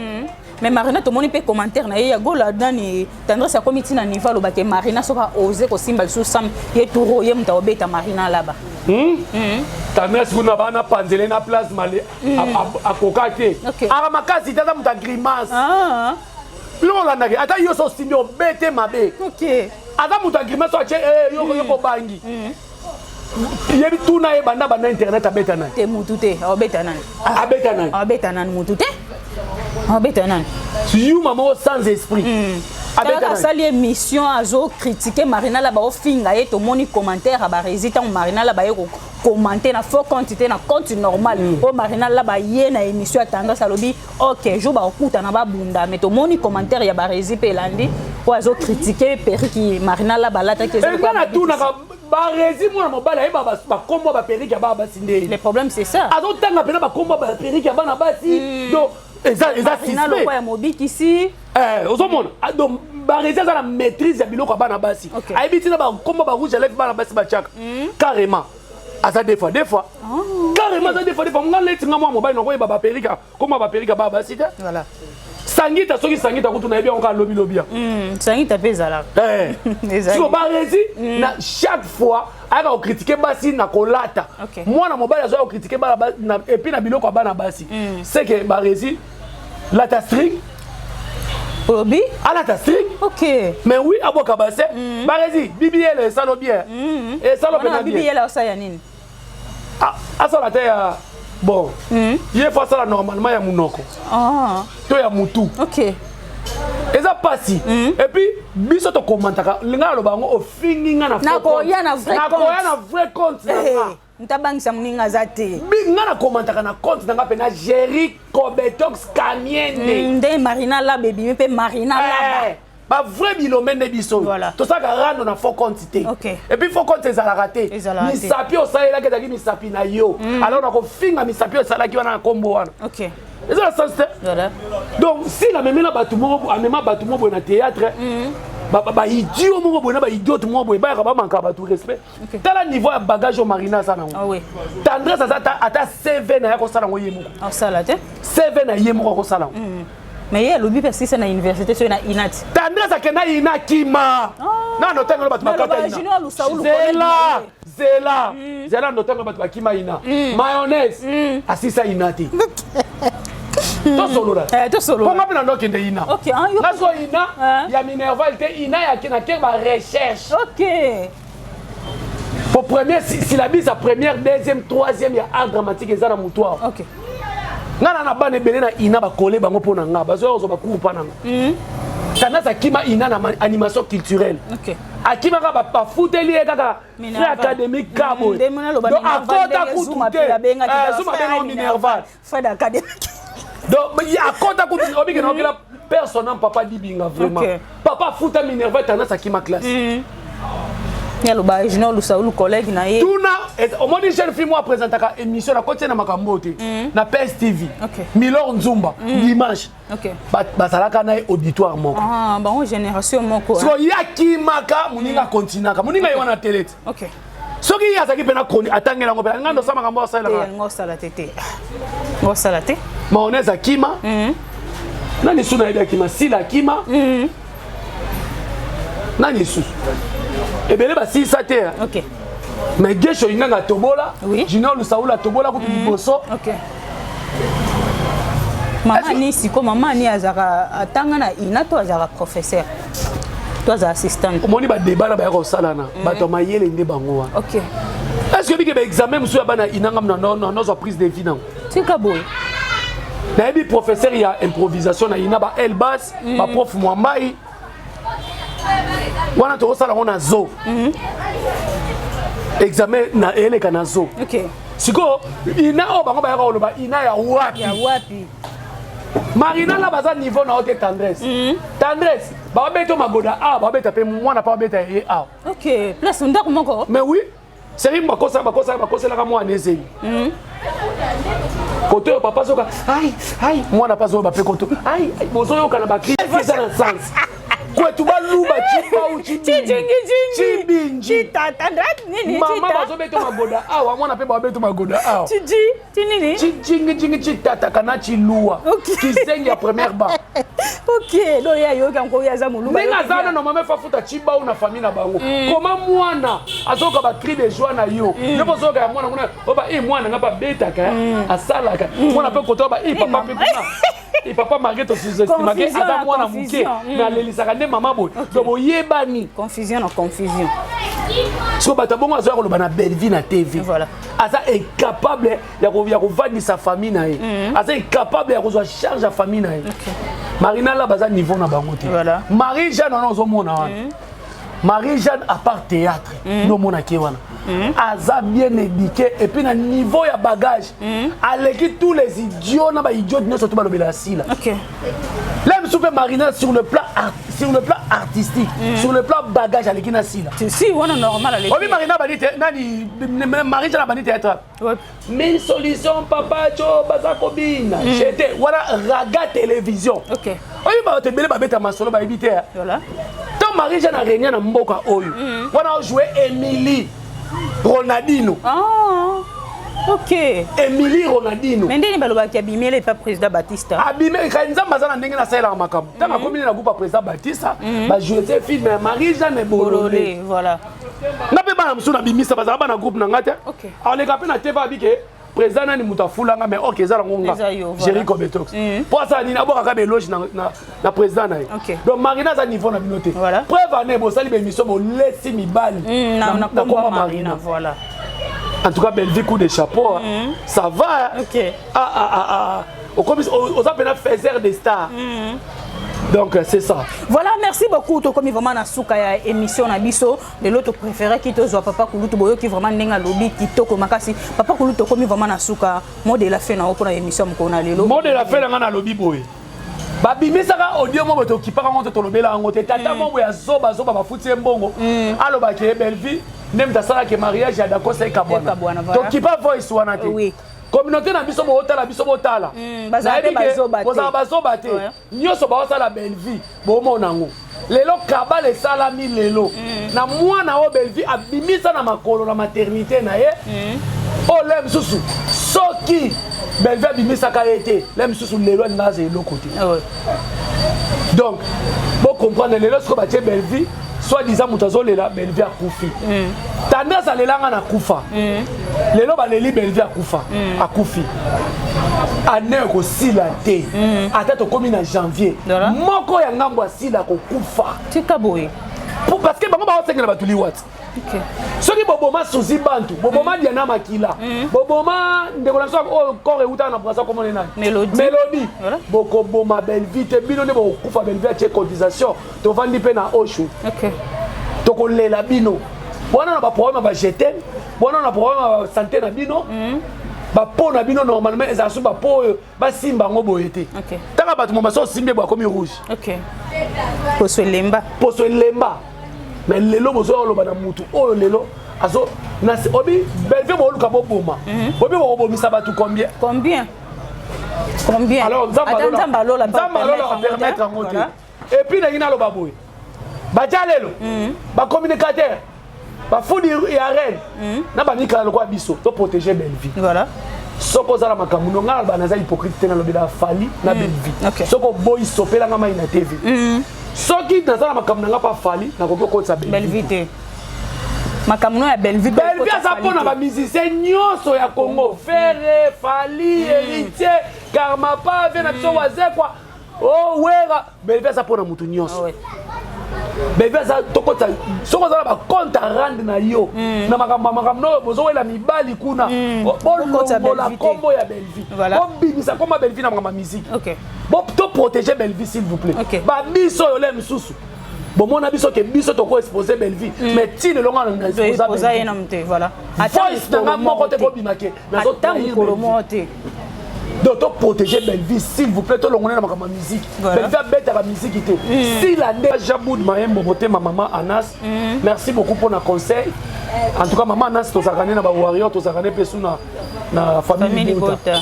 [SPEAKER 1] Mais Marina, tomoni mpe commentaire na ye ya Gola nani, Tendresse akomi ntina niveau alobake Marina soki aose kosimba lisusu Sam ye turo, ye moto aobeta Marina alaba.
[SPEAKER 2] Tendresse kuna bana panzele na place male akoka te. Aka makasi te, aza moto ya grimace. Biloko olandaki, ata yo so osimbi obete mabe. Aza moto ya grimace, atie yo kobangi yebi tuna ye banda banda internet abeta nani.
[SPEAKER 1] Te, mutu te aobeta nani.
[SPEAKER 2] Abeta nani?
[SPEAKER 1] Aobeta nani? Mutu te aobeta nani.
[SPEAKER 2] Yuma moko sans esprit.
[SPEAKER 1] Talaka asali émission, azocritique Marina Laba, ofinga ye. Tomoni commentaire ya baresi ntango Marina Laba ye kocommenter na faux compte te, na compte normal oyo Marina Laba ye na émission ya Tendresse, alobi ok, jour bakokutana babunda. Mais tomoni commentaire ya baresi mpe elandi oyo azocritique perruque Marina Laba alataki.
[SPEAKER 2] Nga natunaka baresi, mwana mobali ayeba bakombo ya baperruque ya bana basi nde.
[SPEAKER 1] Le problème, c'est ça.
[SPEAKER 2] Azotanga mpena bakombo ya baperruque ya bana basi, donc eza
[SPEAKER 1] Marina lokwa ya mobikisi.
[SPEAKER 2] Ozomona, donc baresi aza na maîtrise ya biloko ya bana basi. Ayebi ntina bakombo barouge à lèvre bana basi batiaka. Carrément aza deux fois deux fois, carrément aza deux fois deux fois. Nga neti nga mwana mobali nakoyeba baperruque, kombo ya baperruque ya bana basi te.
[SPEAKER 1] Voilà.
[SPEAKER 2] Sangita, soki sangita kutu nayebi yango kaka lobilobi ya
[SPEAKER 1] Sangita mpe ezalaka.
[SPEAKER 2] Siko Barezi, na chaque fois ayaka kocritiquer basi na kolata. Mwana mobali azoya kocritiquer bana et puis na biloko ya bana basi, c'est que Barezi lata string.
[SPEAKER 1] Olobi?
[SPEAKER 2] Alata string. Mais oui, abwaka base. Barezi, bibiele esalo bien, esalo
[SPEAKER 1] wana
[SPEAKER 2] mpenza bien.
[SPEAKER 1] Bibiyela osala ya nini?
[SPEAKER 2] Ah, asala te ya bon, ye faut asala normalement ya munoko to ya mutu. Eza pasi. Et puis biso tokomantaka, ngai aloba yango, ofingi nga na faux
[SPEAKER 1] Nakoya
[SPEAKER 2] compte.
[SPEAKER 1] na vrai
[SPEAKER 2] Nakoya
[SPEAKER 1] compte.
[SPEAKER 2] na vrai compte na nga.
[SPEAKER 1] Ntabangisa moninga aza te.
[SPEAKER 2] Nga nakomantaka na compte na nga mpe na Géri Cobetox Kamiende.
[SPEAKER 1] Nde Marina Laba ebimi mpe Marina Laba.
[SPEAKER 2] Eh, bavrai bilombe nde biso oyo. Tosalaka rando na faux compte te. Et puis faux compte ezalaka te.
[SPEAKER 1] Ezalaka te.
[SPEAKER 2] Misapi osalelaki ezalaki misapi na yo, alors nakofinga misapi oyo esalaki wana na nkombo wana, eza na sens te. Donc si amemi na bato moko, amema bato moko boye na théâtre, baidiot moko boye na baidiote moko boye, bayaka bamanka bato respect. Tala niveau ya bagage oyo Marina aza nango.
[SPEAKER 1] Ah oui.
[SPEAKER 2] Tendresse aza ata CV na ye akosala yango ye moko.
[SPEAKER 1] Osala te.
[SPEAKER 2] CV na ye moko akosala yango.
[SPEAKER 1] Mais ye alobi mpe asisa na université soki na INAT.
[SPEAKER 2] Tendresse akenda ina, kima nano ntango bato
[SPEAKER 1] Mais
[SPEAKER 2] bakata
[SPEAKER 1] aloba
[SPEAKER 2] ina.
[SPEAKER 1] Junior Lusaulu,
[SPEAKER 2] Zela.
[SPEAKER 1] collègue na ye.
[SPEAKER 2] Zela, zela, ndo ntango bato bakima ina mayonnaise, asisa ina te. Tosolola.
[SPEAKER 1] Eh, tosolola.
[SPEAKER 2] Mponga mpe na ndo akende ina.
[SPEAKER 1] Ok, ah,
[SPEAKER 2] Nazwa ina
[SPEAKER 1] Ah.
[SPEAKER 2] ya minerval te, ina ya nake barecherche. Po premier syllabus ya première, deuxième, troisième ya art dramatique eza na motu awa. Nga na bana ebele na ina, bakole bango mpo na nga, bazoya kozwa bacours mpa na nga. Tendance akima ina na animation culturelle. Akimaka, bafuteli ye kaka frais académique ka boye.
[SPEAKER 1] Nde mona aloba
[SPEAKER 2] Donc
[SPEAKER 1] Minerval,
[SPEAKER 2] akota
[SPEAKER 1] ndenge
[SPEAKER 2] kutu
[SPEAKER 1] Zuma
[SPEAKER 2] te.
[SPEAKER 1] mpe abengaki
[SPEAKER 2] Eh,
[SPEAKER 1] kaka
[SPEAKER 2] Zuma
[SPEAKER 1] frère
[SPEAKER 2] abengango minerval.
[SPEAKER 1] Frais académique.
[SPEAKER 2] Donc ye akota kutu, obike na okela personne, papa Dibinga vraiment. Papa afuta minerval, tendance akima classe.
[SPEAKER 1] Ye aloba Junior Lusaulu, collègue na ye.
[SPEAKER 2] Tuna omoni jeune fille mo apresentaka émission na kotie na makambo te na PS TV. Milor Nzumba, dimanche. Bazalaka na ye auditoire moko.
[SPEAKER 1] Ah, bango génération moko.
[SPEAKER 2] Siko ye akimaka, moninga akontinaka, moninga ye wana tele te. Soki ye azalaki mpe na chronique, atangela yango mpe nga ndosala makambo asalelaka.
[SPEAKER 1] Te, ngo osala te, te, ngo osala te.
[SPEAKER 2] Mayonnaise akima nani su nayebi akima, Sila akima nani lisusu, ebele basilisa te. Mais Gesho Inganga atobola. Junior Lusaula atobola kutu liboso.
[SPEAKER 1] Mama ni siko, mama ni azalaka, atanga na ina to azalaka professeur to azala assistante?
[SPEAKER 2] Omoni badébat na baya kosalana, bato ya mayele nde bango wana. Est ce que bike baexamen mosusu ya bana inanga nazwa prise de vie nango?
[SPEAKER 1] Tika boye.
[SPEAKER 2] Nayebi professeur ya improvisation na ina, ba elbas, baprof Mwambai wana, tokosala yango na zo examen na eleka na zo. Sikoyo ina oyo bango bayaka koloba, ina ya wapi?
[SPEAKER 1] Ya wapi?
[SPEAKER 2] Marina na baza niveau na yo te. Tendresse, tendresse, babeta magoda awa, babeta mpe mwana mpe babeta ye awa.
[SPEAKER 1] Ok, place ndako moko.
[SPEAKER 2] Mais oui, seri bakosa bakosa bakoselaka mwana ezeli kote oyo, papa soka ai ai, mwana mpe azoyoba mpe koto ai ai, bozoyoka na bacri, eza na sens kwetu baluba cibau.
[SPEAKER 1] Chijingijingi.
[SPEAKER 2] Cibinji.
[SPEAKER 1] Chitata nini?
[SPEAKER 2] Mama.
[SPEAKER 1] Chita.
[SPEAKER 2] Bazobeta magoda awa, mwana mpe babeta magoda awa.
[SPEAKER 1] Chiji chinini.
[SPEAKER 2] Chijingijingi, chitataka na chiluwa. Kizengi ya première ba.
[SPEAKER 1] Ok, donc ye ayoki yango, oyo aza moluba.
[SPEAKER 2] Ndenge aza wana, normalement fafuta cibau na famille na bango. Koma mwana azoyoka bacri de joie na yo, yo mpo ozoyoka ya mwana kuna oyo ba i mwana nga babetaka, asalaka mwana mpe koto ba i papa mpe kuna i papa, malgré tosous-estimake
[SPEAKER 1] Confusion
[SPEAKER 2] aza
[SPEAKER 1] na
[SPEAKER 2] mwana moke.
[SPEAKER 1] confusion.
[SPEAKER 2] Mais alelisaka nde mama boye, donc boyebani.
[SPEAKER 1] Confusion na confusion.
[SPEAKER 2] Siko bato ya bongo azoya koloba na Bellevie na TV. Aza incapable ya kovandisa famille na ye, aza incapable ya kozwa charge ya famille na ye. Marina la baza niveau na bango te. Marie Jeanne wana ozomona wana, Marie Jeanne, à part théâtre nde omonaki ye wana, aza bien éduqué et puis na niveau ya bagage aleki tous les idiots na baidiote nyonso to balobela ya Sila. La mosusu mpe Marina, sur le plan artistique, sur le plan bagage, aleki na Sila.
[SPEAKER 1] Si wana normal, aleki.
[SPEAKER 2] Obi Marina bandi te nani, Marie Jeanne abandi théâtre. Mille solution, papa jo baza kobina jete wana raga télévision. Oyebi bato ebele babeta masolo, bayebi te. Ntango Marie Jeanne arenia na mboka oyo wana, ojoue Émilie Ronaldino.
[SPEAKER 1] Ah. Ok.
[SPEAKER 2] Emilie Ronaldino.
[SPEAKER 1] Mais ndeni balobaki abimeli epa président Batista.
[SPEAKER 2] Abimeli kai Nzambe aza na ndenge nasalelaka makambo. Ntango akomi na groupe ya président Batista, bajoue te film ya Marie Jeanne Bolole.
[SPEAKER 1] Voilà.
[SPEAKER 2] Nga mpe bana mosusu nabimisa bazala bana groupe na nga te. Aleka mpe na TV abike président nani moto afulanga, mais ok, eza nango nga Jerry Cobetox mpo asala nini, abwakaka baéloge na président na ye. Donc Marina aza niveau na bino te. Preuve ane bosali baémission, bolesi mibali
[SPEAKER 1] na
[SPEAKER 2] komba Marina. En tout cas, Bellevue, coup de chapeau, hein. Ça va, hein? Ah, ah, ah, ah. Oza mpena faiseur de stars. Donc c'est ça.
[SPEAKER 1] Voilà, merci beaucoup. Tokomi vraiment na suka ya émission na biso lelo. Topréféré tozwa papa Kulutu. Boyoki vraiment ndenge alobi, kitoko makasi. Papa Kulutu, tokomi vraiment na suka. Mot de la fin na yo mpona émission mokolo na lelo?
[SPEAKER 2] Mot de la fin na nga, nalobi boye: babimisaka audio mo boye, tokipaka yango te, tolobela yango te. Tata mo boye azoba azoba, bafuti ye mbongo, alobaki ye Bellevue nde moto asalaki mariage ya Dakosa ekabwana. Tokipa voice wana te. Communauté na biso, bootala biso, botala, bozala bazoba te. Nyonso baosala Bellevue, bomona yango lelo. Kabala esalami lelo na mwana oyo Bellevue abimisa na makolo na maternité na ye. Oyo le mosusu, soki Bellevue abimisaka ye te, le mosusu lelo alinga aza eloko te. Donc bocomprendre, lelo sikoyo batie Bellevue soit disant moto azolela Bellevue akufi. Tendance alelanga na kufa, lelo baleli Bellevue akufa. Akufi ane ekosila te, ata tokómi na janvier, moko ya ngambo asila kokufa.
[SPEAKER 1] Tika boye.
[SPEAKER 2] Parce que bango baosengela bato liwati. Soki boboma Suzi Bantu, boboma Diana Makila, boboma ndeko na biso oyo corps eutaka na Brasa, komone nani?
[SPEAKER 1] Mélodie.
[SPEAKER 2] Bokoboma Bellevue te, bino nde bokokufa. Bellevue atie cotisation, tovandi mpe na oshu, tokolela bino wana na baproblème ya bajeteme wana, na problème ya basanté na bino. Bapo na bino normalement ezala so bapo oyo basimba yango boye te. Ntanga bato mobaso osimbi boye, akomi rouge.
[SPEAKER 1] Poso elemba.
[SPEAKER 2] Poso elemba. Mais lelo bozoya koloba na mutu oyo lelo azo obi Bellevue, booluka boboma, obi bokobomisa bato combien?
[SPEAKER 1] Combien, combien?
[SPEAKER 2] Alors Nzambe alola apermettre yango te. Et puis ndenge naloba boye, batia lelo bacommunicateur, bafudi ya reine na bamikala lokola biso, toprotéger Bellevue. Soki oza na makambo no, ngai naloba, naza hypocrite te, nalobela Fali na Bellevue. Soki oboyi, sopelanga mai na TV. Soki naza na makambo na nga mpa Fali, nakoki okotisa
[SPEAKER 1] Bellevue te. Makambo no ya Bellevue.
[SPEAKER 2] Bellevue aza mpona bamusicien nyonso ya Congo: Ferre, Fali, Héritier, Karmapa ve na biso, Wazekwa, o Wera. Bellevue aza mpona motu nyonso. Bellevue aza tokotisa. Soki oza na bacompte à rendre na yo na makambo ya makambo oyo bozowela mibali kuna, bolongola nkombo ya Bellevue, bobimisa nkombo ya Bellevue na makambo ya musique. Toprotéger Bellevue, s'il vous plaît. Babiso oyo le mosusu bomona biso ke biso tokoexpose Bellevue, mais ti lelo nga na
[SPEAKER 1] exposa ye nanu te. Voilà.
[SPEAKER 2] Voice na nga moko te kobima ke
[SPEAKER 1] ata mokolo moko te.
[SPEAKER 2] Donc toprotéger Bellevue, s'il vous plaît. Tolongone na makambo ya musique. Bellevue abetaka musique te, sila nde Jaboud Mayembo motema. Mama Anas, merci beaucoup mpona conseil. En tout cas, mama Anas, tozalaka nde na bawarrior, tozalaka nde mpe su na famille Libota.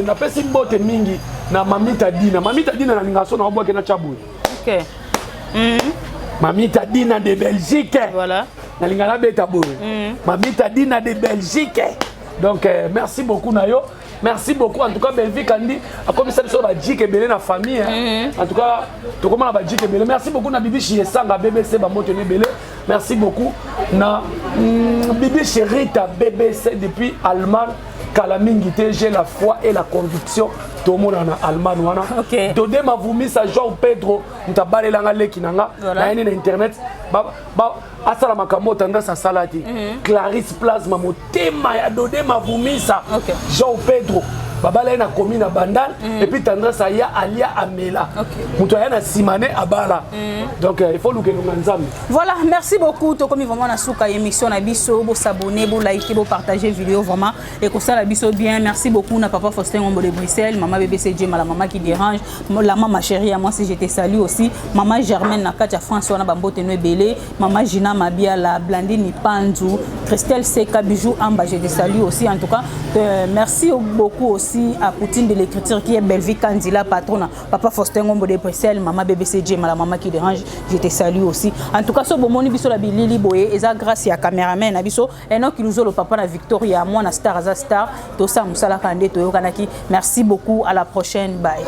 [SPEAKER 2] Napesi mbote mingi na Mamita Dina. Mamita Dina, nalingaka so na obwake na tya boye. Mamita Dina de Belgique. Nalinga nabeta boye, Mamita Dina de Belgique. Donc merci beaucoup na yo, merci beaucoup. En tout cas, Bellevue Kandi akomisa biso bajike ebele na famille, hein. En tout cas, tokoma na bajike ebele. Merci beaucoup na Bibi Esanga BBC, bambote no ebele. Merci beaucoup na Bibi Sherita BBC depuis Allemagne. Kala mingi te, j'ai la foi et la conviction, tomona na Allemagne wana. Dode Mavumisa, Jean Pedro moto abalelanga leki na nga. Nayeni na internet asala makambo oyo Tendance asala te. Clarisse Plasma, motema ya Dode Mavumisa. Jean Pedro babala ye na komi na Bandal, et puis Tendance aya alia amela. Moto aya na nsima ne abala. Donc il faut luka elonga Nzambe.
[SPEAKER 1] Voilà, merci beaucoup. Tokomi vraiment na suka émission na biso. Bosabonner, boliker, bopartager vidéo, vraiment ekosala biso bien. Merci beaucoup na papa Faustin Ngombo de Bruxelles, maman BBC Djema, la maman qui dérange, la maman chérie à moi, si je te salue aussi, maman Germaine na kati ya France wana, bambote no ebele, maman Gina Mabia, la Blandine Panzu. Christelle Seka Bijou Amba, je te salue aussi. En tout cas, merci beaucoup aussi à Poutine de l'écriture qui est Belvi Kandila, patronne, papa Faustin Ngombo de Bruxelles, maman BBC la maman qui dérange, je te salue aussi. En tout cas, so bomoni biso la bilili boye, eza grâce ya caméraman na biso, Enoch Luzolo, papa na Victoria, moi na star aza star, to sa musala kande to yokanaki. Merci beaucoup, à la prochaine, bye.